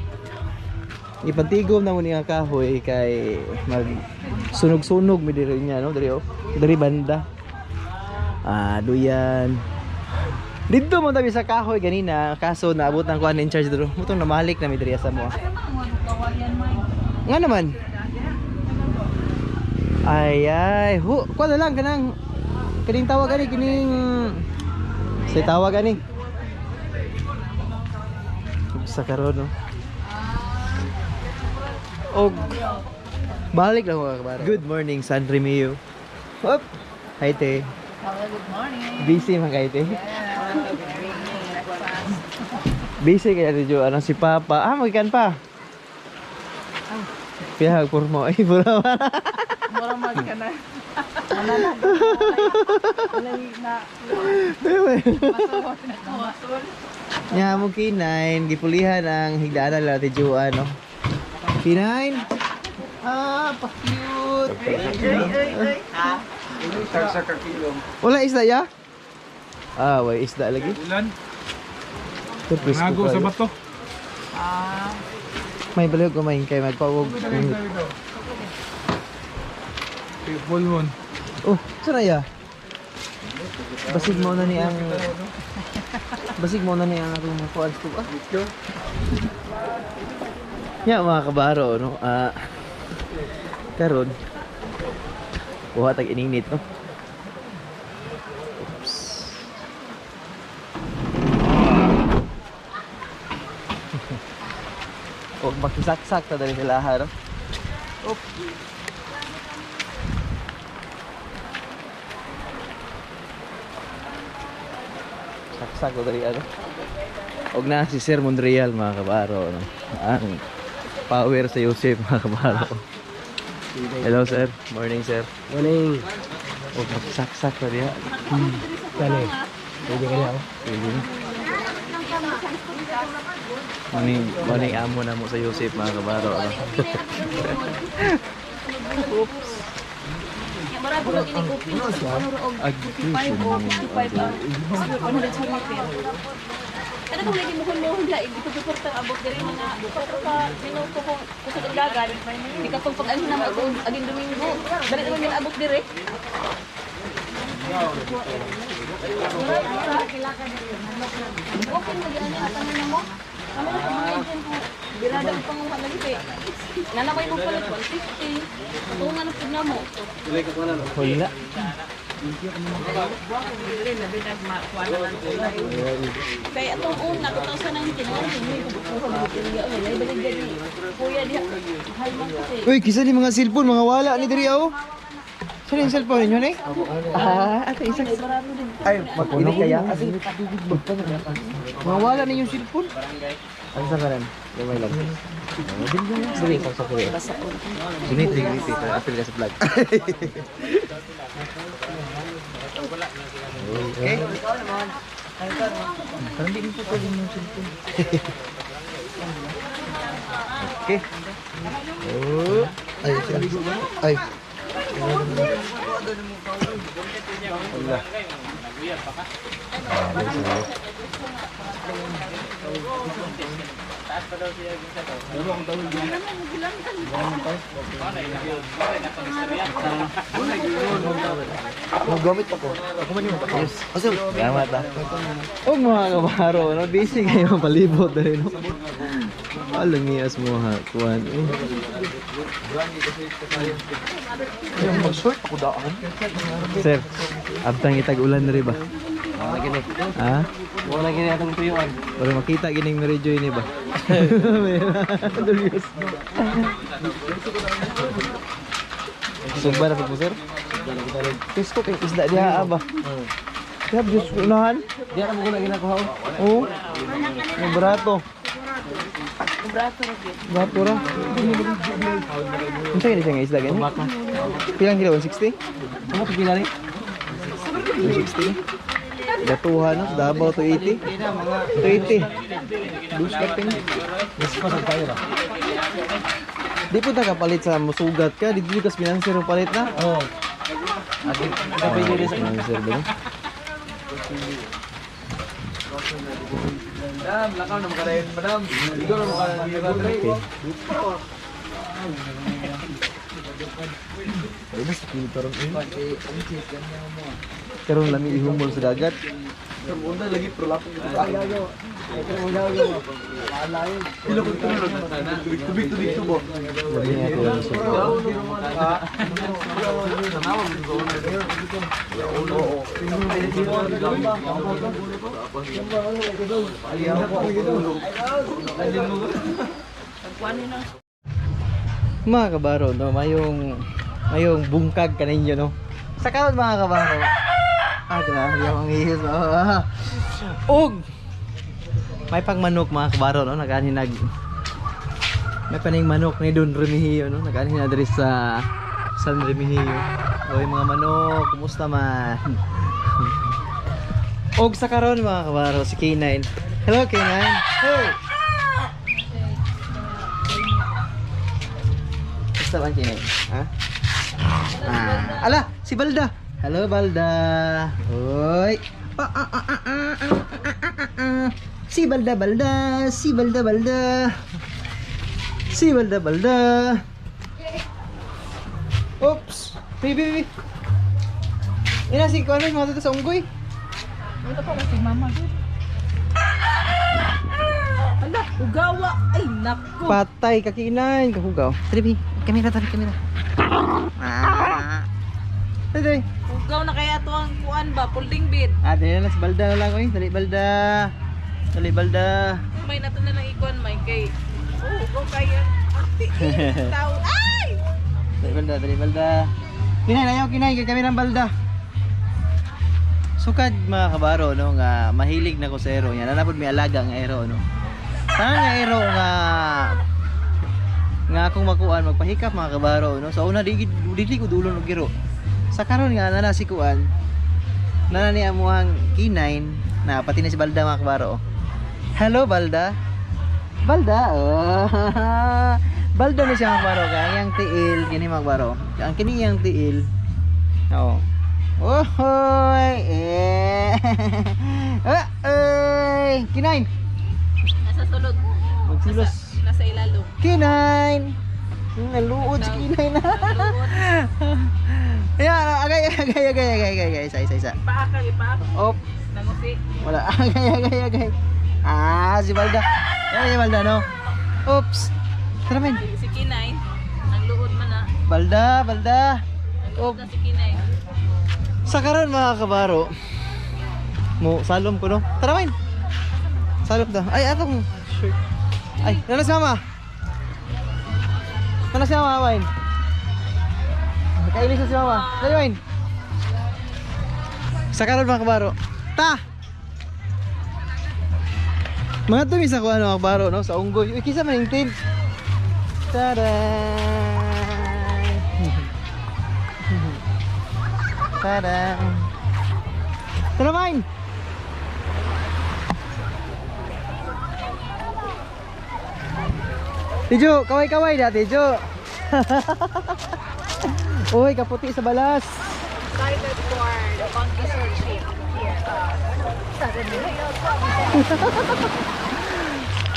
S1: Ipantigom na mo ni nga kahoy kay mag sunog-sunog mi diri niya no diri oh. Diri banda. Ah, duyan. Didto mo tabi sa kahoy ganina kaso naabot ng kuan in charge dito. Mutong namalik na mi diri sa mo. Nga naman. Ay ay, hu, kuan na lang kanang kining tawag ani kining sa tawag ani. Sa karon no. Og balik lang mga kabaro. Good morning, San Remio. Up. Hi te.
S2: Hello, good morning.
S1: Busy man kayo te. Busy kaya ti Jo. Ano si Papa? Ah, magikan pa. Pihag purmo. Ay, pura
S2: Mura mag ka na. Wala na. Wala na. Masol.
S1: Nya mo kinain, gipulihan ang higdaanan nila ti Jo ano. Kinain. Ah, pa-cute.
S6: Tagsa ka kilo.
S1: Wala isda ya? Ah, way isda lagi.
S6: Ulan.
S1: Ito, presko
S6: Nago sa
S1: kayo.
S6: bato.
S1: May balihog kumain kay magpawog.
S6: Full moon.
S1: Oh, saan na ya? Basig mo na ni ang Basig mo na ni ang atong kuan ah. Ya mga kabaro no. Karon kuha tag ininit no. Oops. Og makisaksak ta dali sila ha no. Op. Saksak ko dali ano. Og na si Sir Monreal mga kabaro no. Ang power sa Yosef mga kabaro. Hello sir, morning sir.
S6: Morning.
S1: Og magsaksak ta diha.
S6: Kani. Pwede ka na oh.
S1: Pwede na. Morning, morning amo na mo sa Yosef mga kabaro. Ano? Oops. Ag
S7: Ano kung lagi mo hulong la ito suporta abot diri mga patro ka minuto kung kusog ang dagan di ka pag pag-ano na mag aging Domingo dali naman yung abot diri. Okay lagi ani ang tanan mo. Kami na pag mga agent ko birada ang panguha lagi kay nanamay mo palit 150 patungan na pud namo.
S1: Wala.
S7: Kay atong una 2019 wala ni kuha mo diri balik gani kuya diha mahal man kasi.
S1: Uy, kisa ni mga cellphone, mga wala ni diri oh. Saan yung cellphone ninyo ni? Ah, ato isa. Ay, mag-ini kaya. Mga wala ninyo cellphone. Ano sa kanan? Gamay lang. Dili, sa sa kuya. Sunit rin dito, para apil ka sa vlog. Okay. Parang di mo po pwede yung cellphone. Okay. Oh.
S6: Ay, siya. Ay.
S1: Wala.
S6: Magamit ako. Ako man yung
S1: Yes.
S6: Kasi
S1: Salamat ah. Og mga kabaro, no? Busy kayo palibot dali no. Alam niya mo ha, kuan. Eh.
S6: mag-short ako daan.
S1: Sir, abtang itag ulan na rin ba? Ha?
S6: Wala gini atong tuyuan.
S1: Para makita gining Mary Joy ni ba? Dulyos. Sugba na po po, sir? Pisko kay isda diha ba? Kaya Diyos ko unahan.
S6: Di na mo ko na ginakuha.
S1: Oo. May barato. Barato ra. Unsa gani siya nga isda gani? Pilang kilo? 160?
S6: Ano ko pila ni?
S1: 160? Datuhan no? Davao 280. 280. Lose ka pin.
S6: Mas pa sa tayo ra.
S1: Di po ta kapalit sa musugat ka. Di ka financer ang palit na.
S6: Oo. Agi kapili rin sa
S1: Financer ba? No?
S6: Madam, lakaw na makadayon, madam. Ikaw na makadayon.
S1: Okay. Karon lami ihumol sa dagat.
S6: Lagi pero lapong ito. Pila ko tulog. Tubig tubig tubo.
S1: Lami nga ko sa Mga kabaro, no, mayong bungkag kaninyo, no. Sa karon mga kabaro. Ah, grabe yung ang ihis. Oh, ah. Og may pangmanok mga kabaro, no, nagani nag may paning manok ni Don Remigio, no, nagani na diri sa San Remigio. Oy mga manok, kumusta man? Og sa karon mga kabaro si K9. Hello K9. Hey. Kumusta man K9? Ha? Ah, ala, si Balda. Hello Balda. Oy. Ah, ah, ah, ah, ah, ah, ah, ah, ah. Si Balda Balda, si Balda Balda. Si Balda Balda. Oops. Baby, baby. Ina si Kuan mga dito sa unggoy.
S2: Wala pa kasi mama. Hala, ugawa. Ay, nako.
S1: Patay kakinan, kahugaw. Tribi, kamera tabi kamera. Ah. Dali.
S2: Ugaw na kaya to ang kuan ba, folding bed.
S1: Ah, dali na lang, si Balda na lang oy. Dali Balda. Dali Balda.
S2: May nato na lang ikuan may kay. Oh, ugaw kaya. Ati, tao. Ay!
S1: Dali Balda, dali Balda. Kinay, ayaw kinay kay kami ng Balda. Sukad mga kabaro no nga mahilig na ko sa ero nya. Nanapod may alaga nga ero no. Tanan nga ero nga nga akong makuan magpahikap mga kabaro no. Sa una di dili ko dulon og giro. Sa karon nga nana si kuan. Nana ni amuang K9 na pati na si Balda mga kabaro. Hello Balda. Balda. Oh. Balda ni siya mga kabaro kay ang iyang tiil kini mga kabaro. Ang kini iyang tiil. Oo. Ohoy! Eh. Ah, ay! Kinain!
S2: Nasa sulod.
S1: Magsilos.
S2: Nasa ilalong.
S1: Kinain! Naluod si Kinain na. Ayan, agay, agay, agay, agay, agay, agay, isa, isa, isa.
S2: Ipaak kang ipaak.
S1: Op,
S2: Nangusi.
S1: wala. Agay, agay, agay. Ah, si Balda. Ayan si Balda, no? Oops. Tara, men.
S2: Si Kinay. Ang luod man na.
S1: Balda, Balda.
S2: Ang luod na si Kinay.
S1: Sa karon mga kabaro, mo salom ko no. Tara men. Salom ta. Ay atong shirt. Ay, nana si mama. Nana si mama, Wayne. Kainis na si mama. Dali, Wayne. Sa karon mga kabaro. Ta. Mga tumi sa kuan mga kabaro no sa unggoy. Uy, kisa man yung tin. Tada. Tada. Tara, Mine! Tijo, kaway-kaway na, Tijo. Uy, kaputi sa balas.
S2: Excited for the monkey searching here.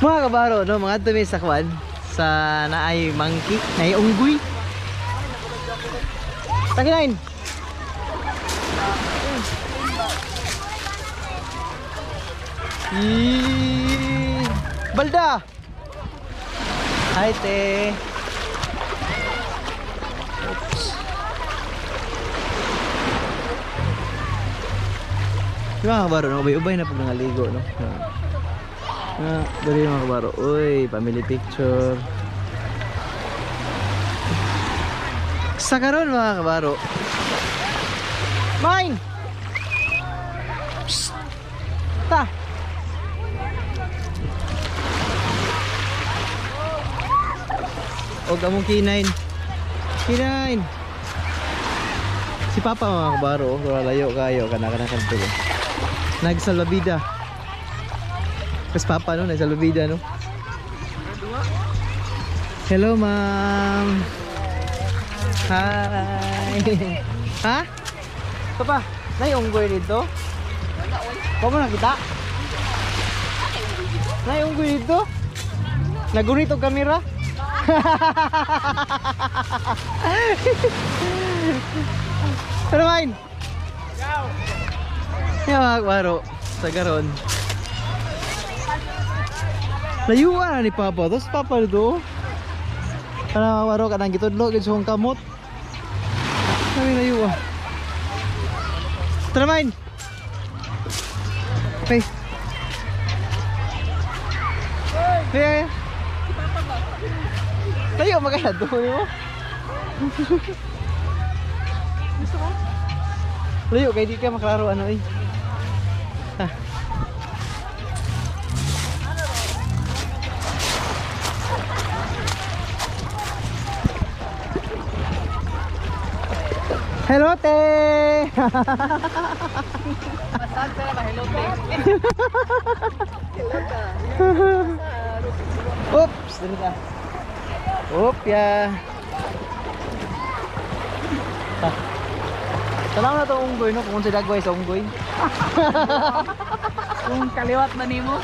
S1: Mga kabaro, no, mga tumi sa kwan sa naay monkey, naay unggoy. Takinain. Eee! Balda! Hi, te. Oops. Di ba, mga kabaro, no? Ubay-ubay na pag nangaligo, no? Ah, dali mga kabaro. Uy, family picture. Sa karon mga kabaro. Mine! Psst! Ta! Og among K9. K9! Si Papa mga kabaro, oh, layo kayo kana kana kadto. Nagsalbabida. Mas Papa no, nagsalbabida no. Hello ma'am. Hi. Ha? Papa, nay unggoy dito? Wala mo nakita? Nay unggoy dito? Nagunit og kamera? Tara main. Ya mga kabaro, sa garon. Layuan na ni Papa. Tapos Papa dito. Kana mga kabaro, kanang gitudlo, gid sa kamot. Kami layuan. Tara main. Hey. Hey. Hey. Layo magkaya doon mo.
S2: Gusto mo?
S1: Layo kay di ka maklaro ano eh. Ah. Hello, te!
S2: Masag na ba? Hello, te.
S1: Oops, dali ka. Oop, ya. Ah. Tanaw na itong unggoy, no? Kung sa dagway sa unggoy.
S2: Kung kaliwat na nimo.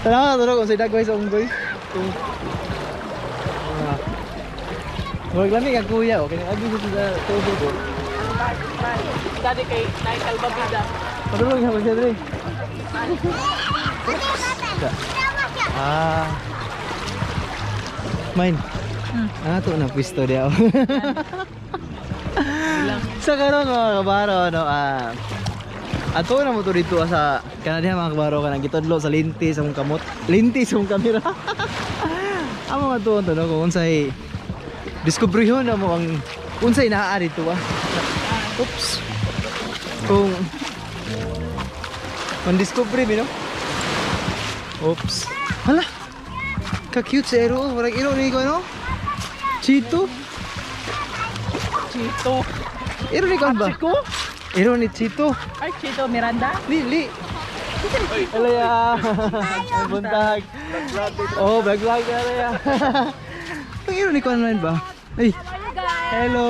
S1: Tanaw na ito, no? Kung sa dagway sa unggoy. Kung... Ah. Murag lamig ang kuya, oh. Kaya agi sa tubig, oh.
S2: Dati kay Nay Salbabida.
S1: Padulong siya siya dre. Ah. Mine. Ah, to na pwisto diya. Sa karon mga kabaro no ah. Ato na mo to dito sa kana diha mga kabaro kanang gitudlo sa linti sa mong kamot. Linti sa mong kamera. Amo nga tuon to no kung unsay diskubrihon na mo ang unsay naa dito ah. Oops. Kung mandiskubre mi no. Oops. Hala. Ka-cute sa ero. Murag ero ni ko ano? Chito.
S2: Chito.
S1: Ero ni ko ba?
S2: Chico?
S1: Ero ni Chito.
S2: Ay, Chito Miranda?
S1: Li, li. Hello ya. Buntag. Oh, vlog vlog na ya. Ang ero ni ko online ba? Ay. Hello.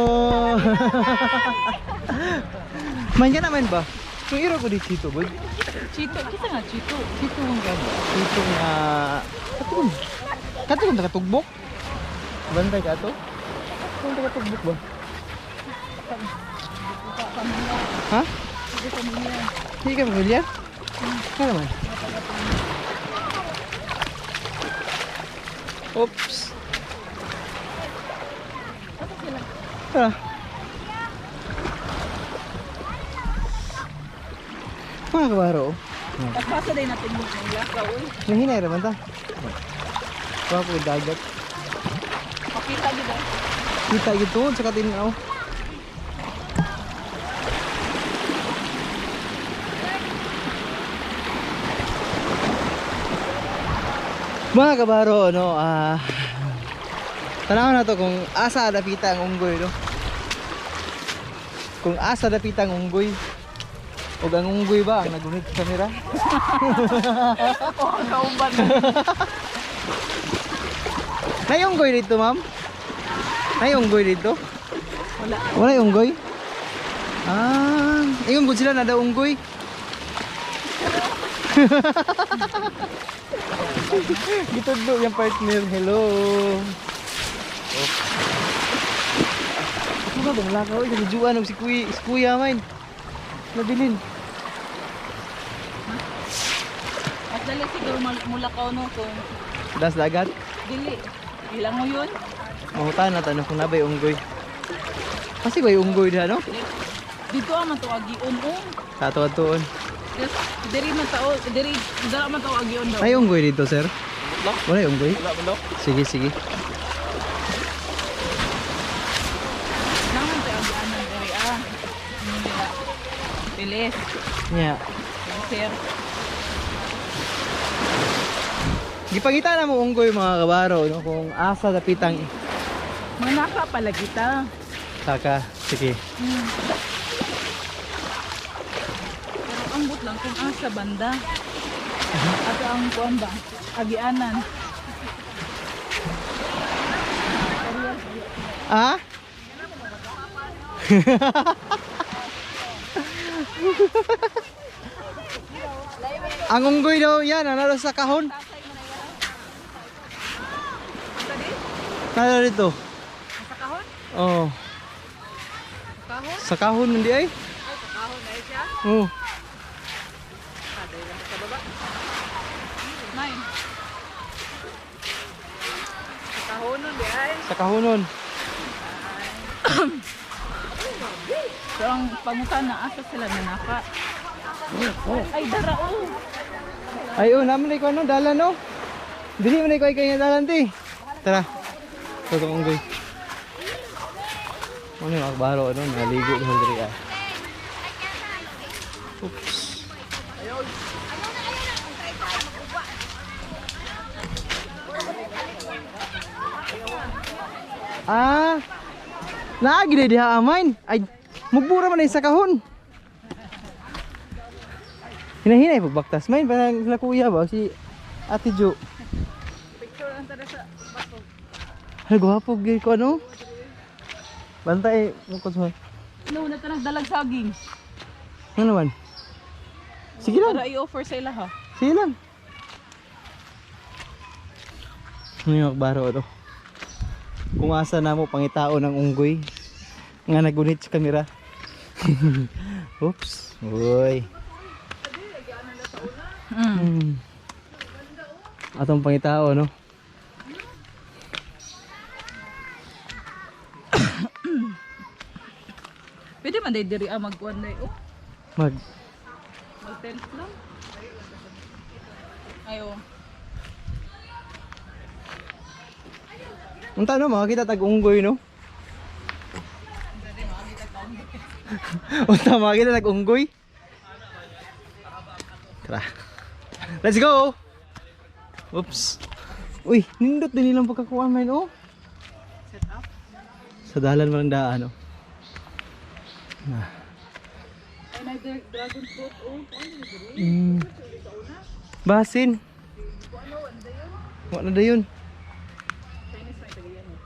S1: Man ka naman ba? Kung ero ko di Chito, boy.
S2: Chito. Kita nga, Chito.
S1: Chito nga ba? Chito nga. Katugong. Katugong nakatugbok. Bantay ka to? Kung nakatugbok ba? Ha? Hindi ka familiar? Kaya naman. Oops. Tara. Mga kabaro.
S2: Pagpasa din natin yung lakaw. Uy.
S1: Nahinay raman ta. Wapo dagat.
S2: Makita gid ah.
S1: Kita gitu sa katinaw. Mga kabaro, no, tanaw na to kung asa dapita ang unggoy, no? Kung asa dapita ang unggoy. O ang unggoy ba ang nagunit sa kamera?
S2: Oh, kauban.
S1: Nay unggoy dito, ma'am? Nay unggoy dito?
S2: Wala.
S1: Wala yung unggoy? Ah, ingon gud sila na daw unggoy. Gitudlo yung partner. Hello. Oh. Ako ba bang lakaw? Ay, nabijuan og si kuya, si kuya man. Nabilin.
S2: Mas dali siguro mulakaw no kung
S1: Das dagat.
S2: dili. Ilang mo yun?
S1: Mahutan na tanong kung nabay unggoy. Kasi ba yung unggoy diha no?
S2: Dito ang man to agion oh.
S1: Sa tuon.
S2: Yes, diri man tao, diri dara man tao agion daw.
S1: Ay unggoy dito, sir? Wala yung unggoy?
S6: Wala ba
S1: Sige, sige.
S2: Naman tayo agianan diri ah. Hindi na. Bilis.
S1: Nya.
S2: Sir.
S1: Gipangita na mo unggoy mga kabaro no kung asa dapitang
S2: Manaka pala kita.
S1: saka. Sige.
S2: Pero ambot lang kung asa banda. Ato ang kuan ba? Agianan.
S1: Ah? Ang unggoy daw yan, ano sa kahon? Nalo dito.
S2: Sa kahon?
S1: Oo.
S2: Kahon?
S1: Sa kahon hindi ay?
S2: Sa kahon ay siya.
S1: Oo.
S2: Nine. Sa kahon nun di ay.
S1: Sa kahonon.
S2: So ang pangutan na asa sila nanaka. Ay dara oh.
S1: Ay, oh, naman ko ano, dalan no. Dili man ko ay kanya dalan ti. Tara. Ito itong unggoy. Ano yung akbaro, ano, naligo na diri ah. Oops. Ah, naagi na diha amain. Ay, mugbura man ay sa kahon. Hinahinay pagbaktas main parang sila kuya ba si Ate Jo.
S2: Picture ang tara sa bato.
S1: Ay gwapo gyud ko ano. Bantay mo ko sa.
S2: No, na tanang dalag saging.
S1: Ano naman? Sige lang.
S2: Para i-offer sa ila ha.
S1: Sige lang. Ano yung akbaro ano? Kung asa na mo pangitao ng unggoy nga nagunit sa kamera. Oops. Uy. Atong pangitao, no?
S2: Pwede man day diri ah magkuan day oh.
S1: Mag
S2: Mag tent lang. Ay oh.
S1: Unta no, makakita tag unggoy no. Unta makakita tag unggoy. Tara. Let's go. Oops. Uy, nindot din nilang pagkakuha man oh.
S2: Set up.
S1: Sa dalan man ang daan oh. Ah.
S2: Ay na dragon fruit oh.
S1: Basin. Wa na dayon.
S2: Chinese may tagayan oh.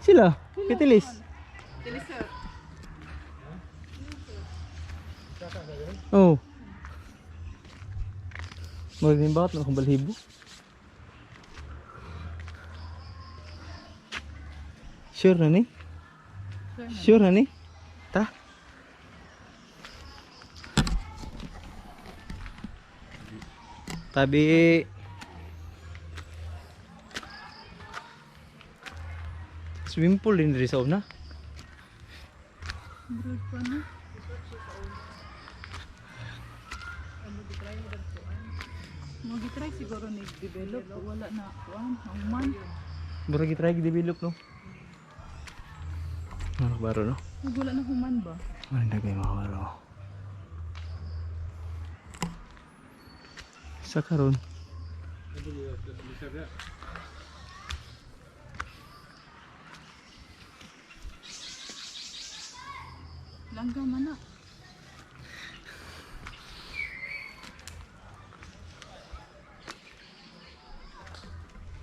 S1: Sila, kitilis.
S2: Dili sir.
S1: Oh. Maging bakit na akong balhibo? Sure na ni? Sure na ni? Ta? Tabi. Swimming pool din diri sa una.
S2: Broad pa na. Mag-try siguro ni develop wala na kuan human.
S1: Murag gitry develop no. Ano baro no?
S2: Wala na human ba?
S1: Ano nagay mga baro? Sa karon.
S2: Langga man na.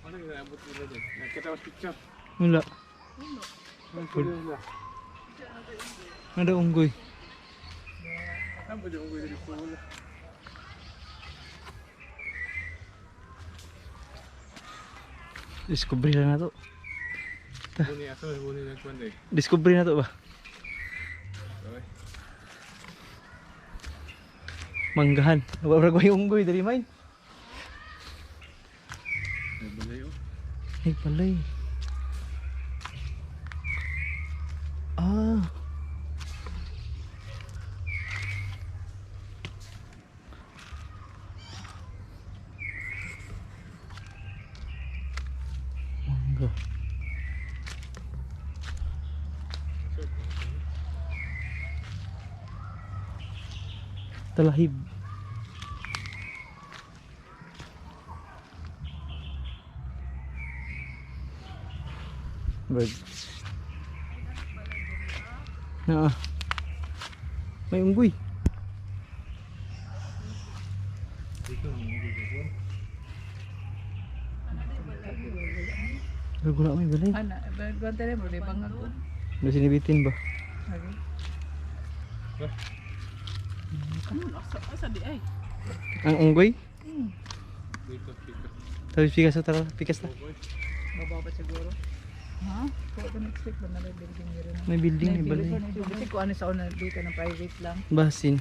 S6: Ano yung naabot nila doon? Nakita ko sa picture.
S1: Wala.
S6: Wala.
S1: Ano daw unggoy?
S6: Saan ba yung unggoy dito? Wala.
S1: Discovery na na to.
S6: Buni, asa may buni ng kwan eh.
S1: Discovery na to ba?
S6: Okay.
S1: Manggahan. Wala ko yung unggoy diri man.
S6: May balay oh.
S1: Ay palay. Ah. Mangga. Talahib. Bird. Na. May unggoy. Ay, wala may balay.
S2: Ana, kuan tele mo di bangag ko.
S1: Ano sinibitin ba?
S2: Okay. Ano asa asa di ay?
S1: Ang unggoy?
S6: Dito, dito.
S1: Tapos pikas na tara, pikas na.
S2: Baba pa siguro. Ha? Ko ko next week ba na building diri na.
S1: May building, may balay.
S2: Kasi kung ano sa una dito na private lang,
S1: Basin.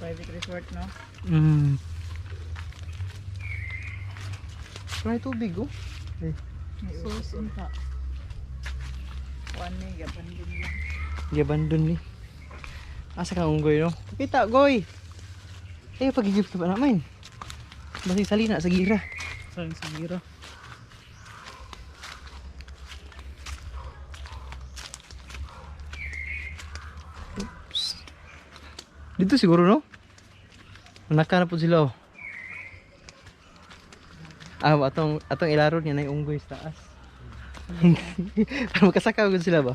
S2: private resort no.
S1: May tubig oh. Eh,
S2: Sus unta. Kuan ni gapan din lang.
S1: giabandon ni. Asa ka unggoy no? Pakita goy. Eh pagigip ka pa naman. Basig salina sa gira.
S2: Sa siguro.
S1: Dito siguro no? Naka na po sila oh. Ah, atong atong ilaro niya na yung unggoy sa taas. Para magkasaka gud sila ba?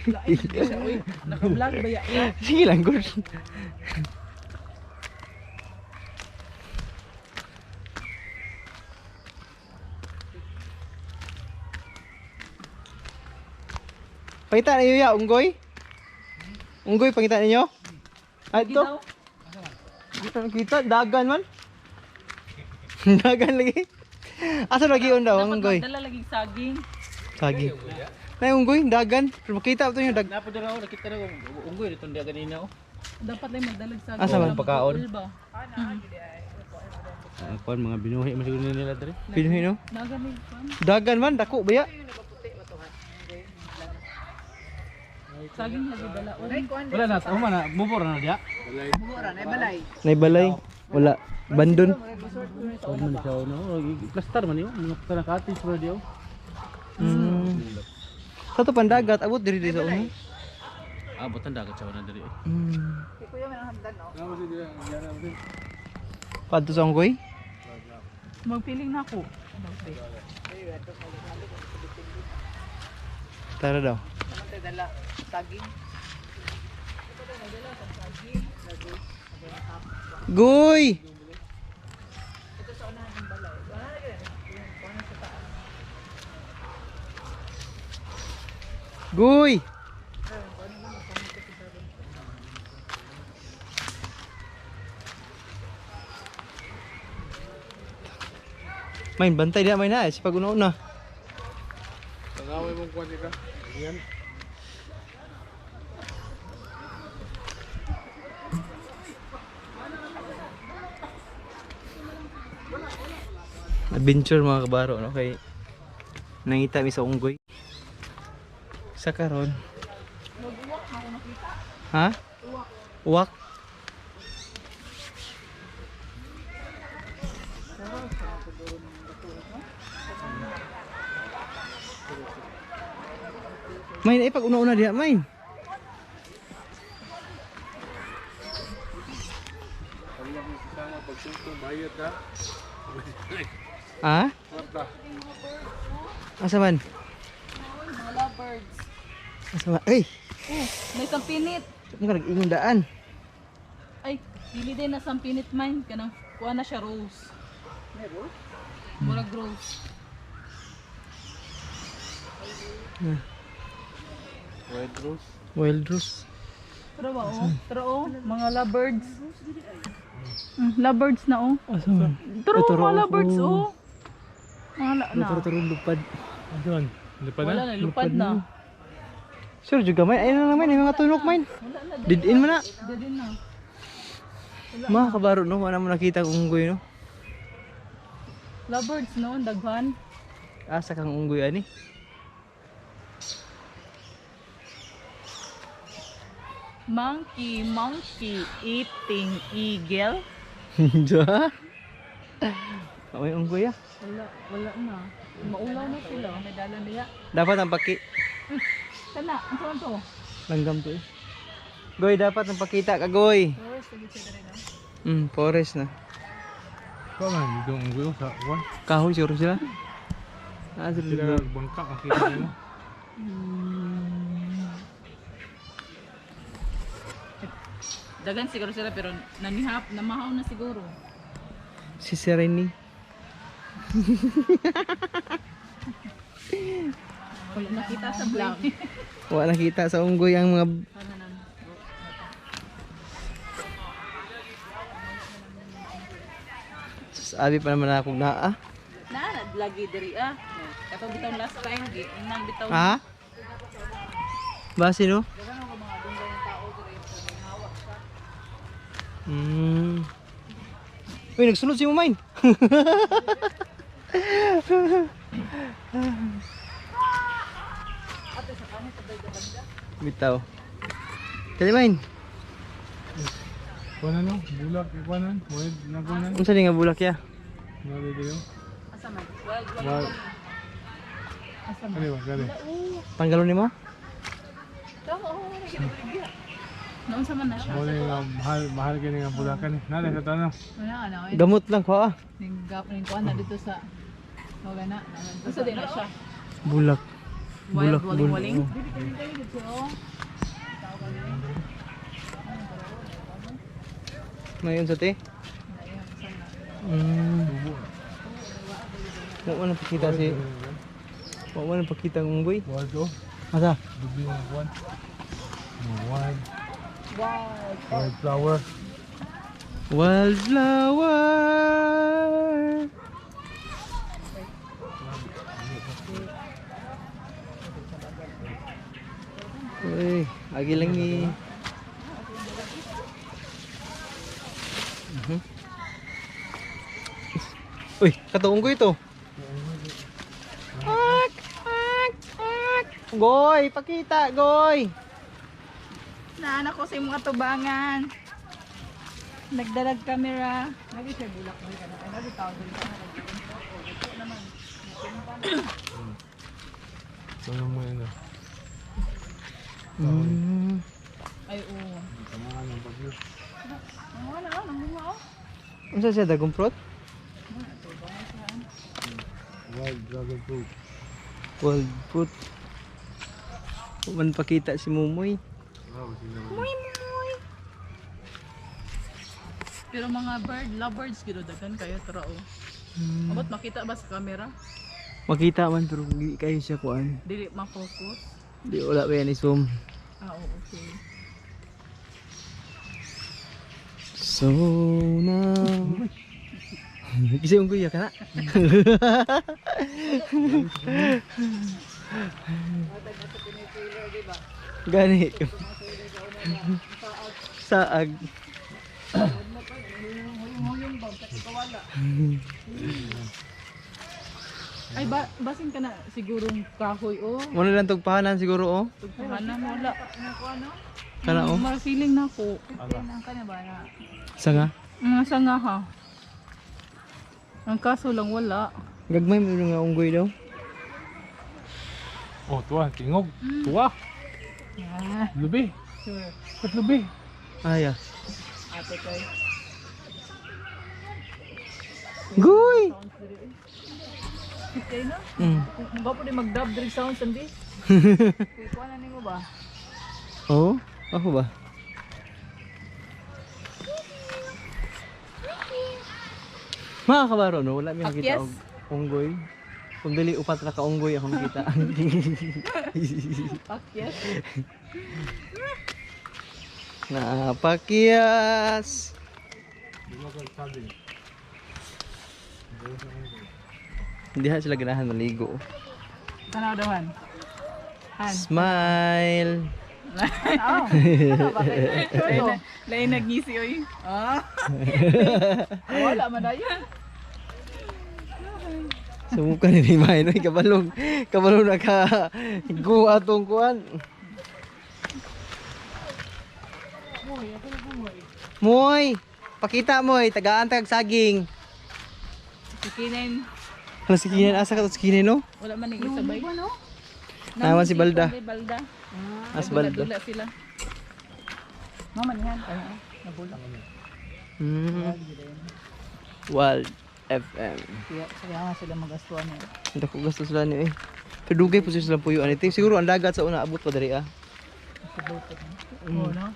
S2: Lain na siya uy. Naka-vlog ba ya?
S1: Sige lang good. Pakita ninyo ya, unggoy? Unggoy, pakita ninyo? Ay, ito. Dito nakita, dagan man. Dagan lagi. Asa lagi on daw ang unggoy?
S2: Dala lagi saging.
S1: Sagi. Nay unggoy, dagan. Pero makita ito yung dag.
S5: Napo dira ako nakita na ko unggoy dito ndiya ganina oh.
S2: Dapat lang magdalag saging.
S1: Asa man?
S5: Pagkaon.
S2: Ba?
S5: Kuan mga binuhi man siguro nila diri.
S1: Pinuhi no?
S2: Dagan ni kwan.
S1: Dagan man, dako ba ya?
S2: Saging lagi dala.
S5: Wala na, uma na, mubor na diya.
S1: Nay balay. Wala. Bandon.
S5: Kuan man siya no, plastar man yo, mga kana cottage bro diyo.
S1: Sa to pandagat, abot diri diri sa una.
S5: Ah, butan dagat sa una diri.
S1: Padto sa unggoy?
S2: Magpiling na ako.
S1: Tara daw. Goy! Goy! Main bantay dia main na si pag una-una.
S6: Tanawin mong kuwan ka. Yan.
S1: Adventure mga kabaro no kay nangita mi sa unggoy. Sa karon. Ha? Uwak. Main ay pag una-una diha main.
S6: Bayad na.
S1: Ha?
S6: Kwarta.
S1: Asa man?
S2: Mga lovebirds.
S1: Asa man? Ay,
S2: Oh, may sampinit.
S1: mo ka nag-ingon daan.
S2: Ay, dili din na sampinit man kanang kuha na siya rose. May rose? Murag rose.
S6: White rose.
S1: Wild rose.
S2: Tara ba oh? Tara oh, mga lovebirds. Lovebirds na oh.
S1: Asa man?
S2: Tara
S1: Ay,
S2: oh,
S1: tara,
S2: mga lovebirds
S1: oh.
S2: oh. Mga la na.
S1: Tara tara lupad.
S6: Doon. Lipad
S2: Wala na, lupad na.
S1: Sure juga main. Ayun na naman, yung mga tunok main. Didin mo na.
S2: Dili na.
S1: Mga kabaro no, wala mo nakita kung unggoy no.
S2: Lovebirds no, ang daghan.
S1: Asa kang unggoy ani?
S2: Monkey, monkey eating eagle.
S1: Diba? May unggoy ah.
S2: Wala, wala na. Maulaw na sila. May dala niya.
S1: Dapat ang paki
S2: Kana, ang saan to?
S1: langgam to eh. Goy, dapat ang pakita ka, Goy.
S2: Forest, lagi siya dali, no?
S1: Forest na.
S6: Kuwan man dito ang unggoy sa kuwan.
S1: Kahoy siguro sila. Ah,
S6: Sila
S1: sila.
S6: bangka ang kita nila.
S2: Dagan siguro sila pero nanihap, namahaw na siguro.
S1: Si Sereni.
S2: Wala nakita sa vlog.
S1: Wala nakita sa unggoy ang mga Sus, abi pa naman ako na ah.
S2: Na, lagi diri ah. Katong bitaw last time, gi, nang bitaw.
S1: Ha? Base no? Uy, nagsunod si Mumain. Bitaw. Kalimain.
S6: Kuwan ano? Bulak kuwan nan. Wild na kuwan nan.
S1: Unsa ni nga bulak ya?
S6: Na dito.
S2: Asa man? Wild, wild.
S6: Wild.
S2: Asa man?
S6: Kali ba kali.
S1: Tanggalon nimo?
S2: Noon sa man na siya.
S6: Mo ni nga mahal mahal kini nga bulakan ni. Nala sa tanong.
S2: Wala na, oy.
S1: Gamot lang ko ah.
S2: Ning gap ning kuan na dito sa wala na. Asa din na siya.
S1: Bulak.
S2: Wild
S1: Bulak, bulak.
S2: waling-waling.
S1: May unsa te? Wa man napakita si Wa man napakita ang unggoy.
S6: Wild oh.
S1: Asa?
S6: Dubi nga kuwan. Wild.
S5: Wildflower.
S1: Wildflower. Uy, agi lang ni. Uy, katuong ko ito. Ak, ak, ak. Goy, pakita, goy.
S2: Naanak ko sa imong atubangan. Nagdalag camera.
S5: Ano mo yun ah?
S2: Ay, oo.
S5: Tamaan ng bagyo.
S2: Mga na, namunga oh.
S1: Unsa siya dagong fruit?
S5: Wild dragon fruit.
S1: Wild fruit. Man pakita si Mumoy.
S5: Wow, sino
S2: Muy, muy. Pero mga bird, lovebirds, gino daghan kayo tra oh. Abot makita ba sa camera?
S1: Makita man pero di kayo siya kuan.
S2: Dili ma-focus.
S1: Di wala pa yan i-zoom.
S2: Ah, oo, okay.
S1: So now. Kasi yung kuya ka na. Gani. Saag.
S2: Ay, ba basin ka na sigurong kahoy oh.
S1: Muna lang tugpahanan siguro oh.
S2: Tugpahanan wala.
S1: Kana oh.
S2: Ma feeling na ko.
S1: Sa nga.
S2: Mga sanga ha. Ang kaso lang wala.
S1: Gagmay mo nga unggoy daw.
S5: Oh, tuwa, tingog. Tuwa.
S2: Ah,
S5: Lubi.
S2: sure.
S5: Ba't lubi?
S1: Ay ah.
S2: Ate kay.
S1: Goy!
S2: Okay no?
S1: Mm.
S2: Ba po di mag-dub diri sounds andi? Kuha na nimo ba?
S1: Oo? Ako ba? Mga kabaro, no? Wala may nakita
S2: Akyas.
S1: og unggoy. Kung dili upat ra ka unggoy akong nakita.
S2: Akyas.
S1: Napakyas. Hindi ha sila ganahan maligo.
S2: Tanaw daw han. Han.
S1: Smile.
S2: Lain lain nagngisi oy. Ah. Wala man dayon.
S1: Sumuka ni ni May no kabalong kabalong naka go atong kuan. Moy, pakita moy, tagaan tag saging.
S2: Sikinin.
S1: Hala si Kinen, asa ka to si Kinen no?
S2: Wala man ning isabay.
S1: Naman si Balda.
S2: Balda.
S1: As Balda.
S2: Dula sila. Mama niyan. Ay, nabulak.
S1: Wild FM.
S2: Kaya kaya nga sila magastuan niya.
S1: Hindi ko gusto sila niyo eh. Pero dugay po sila puyo ani. Siguro ang dagat sa una abot pa diri ah.
S2: Oo, no?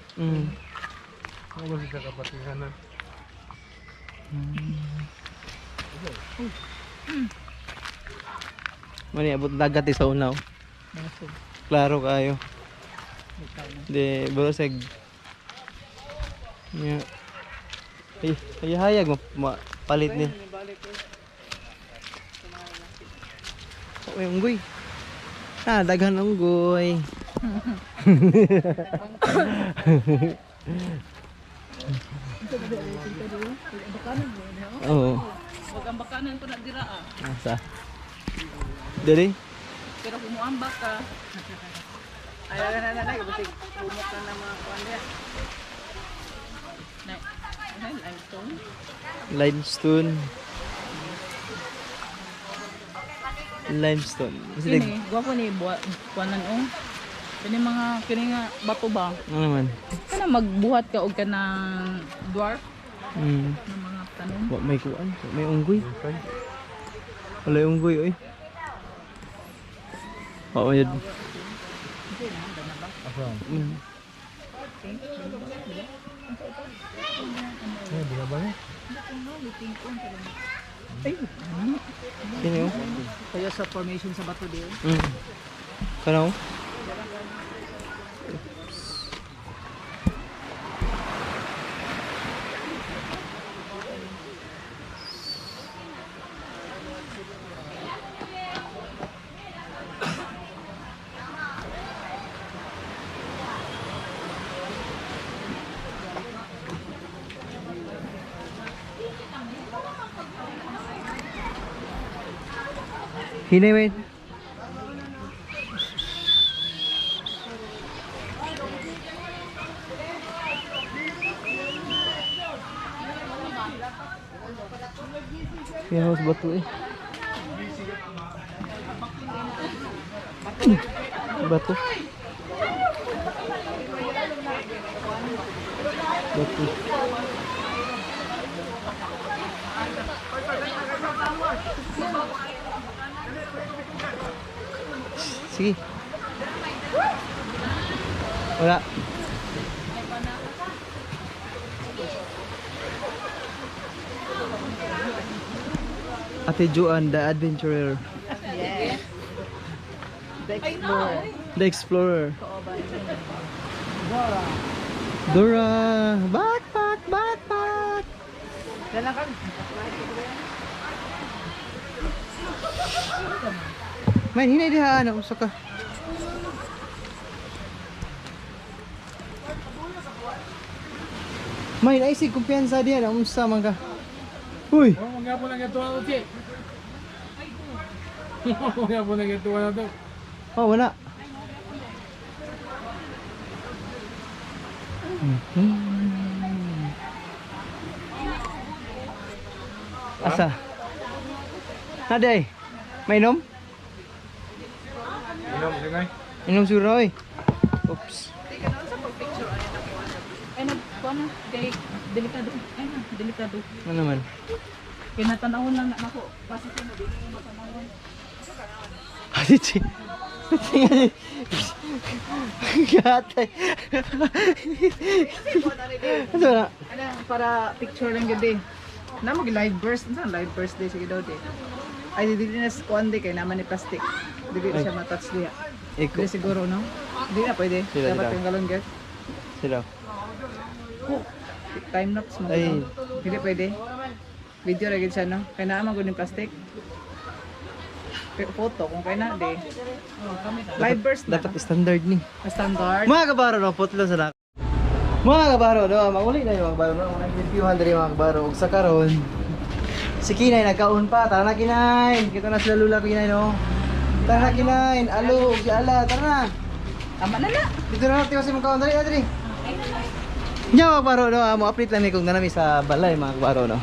S5: Ano ba siya kapatihanan?
S1: Mani abot dagat eh sa una. Oh.
S2: Basog.
S1: Klaro kayo. Di baroseg. Yeah. Ay, ay hayag mo palit ni. Oh, may unggoy. Ah, daghan unggoy. Oo.
S2: Wag ang bakanan ko na dira ah.
S1: Asa? Diri?
S2: Pero kung muambak ka,
S3: Ay, ay, ay, ay, ay, bumok na ng mga kuwan niya.
S2: na, ano, limestone.
S1: Limestone. Limestone. Kasi
S2: Kini, gwapo ni buwa, kuanan oh. Kini mga kini nga bato ba?
S1: ano naman?
S2: Kana magbuhat ka og kanang dwarf na mga tanom.
S1: Wa may kuan, wa may unggoy. Wala yung unggoy oy. Wa man yun.
S5: Eh, binaba niya.
S1: Sino yun?
S2: Kaya sa formation sa bato din.
S1: Kano? Hinay, wait. Kaya house bato eh. Bato. Bato. Sige. Wala. Ate Joanne, the adventurer.
S2: The Explorer.
S1: The explorer. Dora. Backpack, backpack.
S2: Dala ka.
S1: Man, hinay diha ano, usa ka. May naisig kumpiyansa diha na unsa man ka. Uy,
S6: Oh, mga po lang ito ano, che. Mga po lang ito ano to.
S1: oh wala. Asa? Naday. May inom?
S6: Inom singay.
S1: Inom siguro oy. Oops.
S2: Ay, nagkuha na. Kay, delikado. Ay na, delikado.
S1: Ano naman?
S2: Kaya natanawon lang na ako. Basta ko na, di ko matanawon.
S1: Ate Chi. Gatay. Ano na?
S2: Ano, para picture lang gud eh. Na mag live burst, unsa live burst day sige daw di. Ay di dili na sa kuan di kay naman ni plastic. Dili na siya matouch diha.
S1: Iko.
S2: Dili siguro no. Di na pwede.
S1: Sila,
S2: Dapat
S1: sila.
S2: yung galon gyud.
S1: Sila.
S2: Time lapse mo.
S1: Ay.
S2: Dili pwede. Video ra gyud siya no. Kay naa man gud ni plastic. Photo kung kay na di. Live burst na.
S1: Dapat standard ni.
S2: Standard.
S1: Mga kabaro no, putlo sa nak. Mga kabaro no, mauli na yung mga kabaro no, mga reviewhan diri mga kabaro ug sa karon. Si Kinay nagkaon pa, tara na Kinay. Kita na sila lula Kinay no. Tara na Kinay, alo ug si Ala, tara na.
S2: Tama na na.
S1: Dito na natin kasi mong kaon dali dali. Nya mga kabaro no, mo update lang ni kung nanami sa balay mga kabaro no.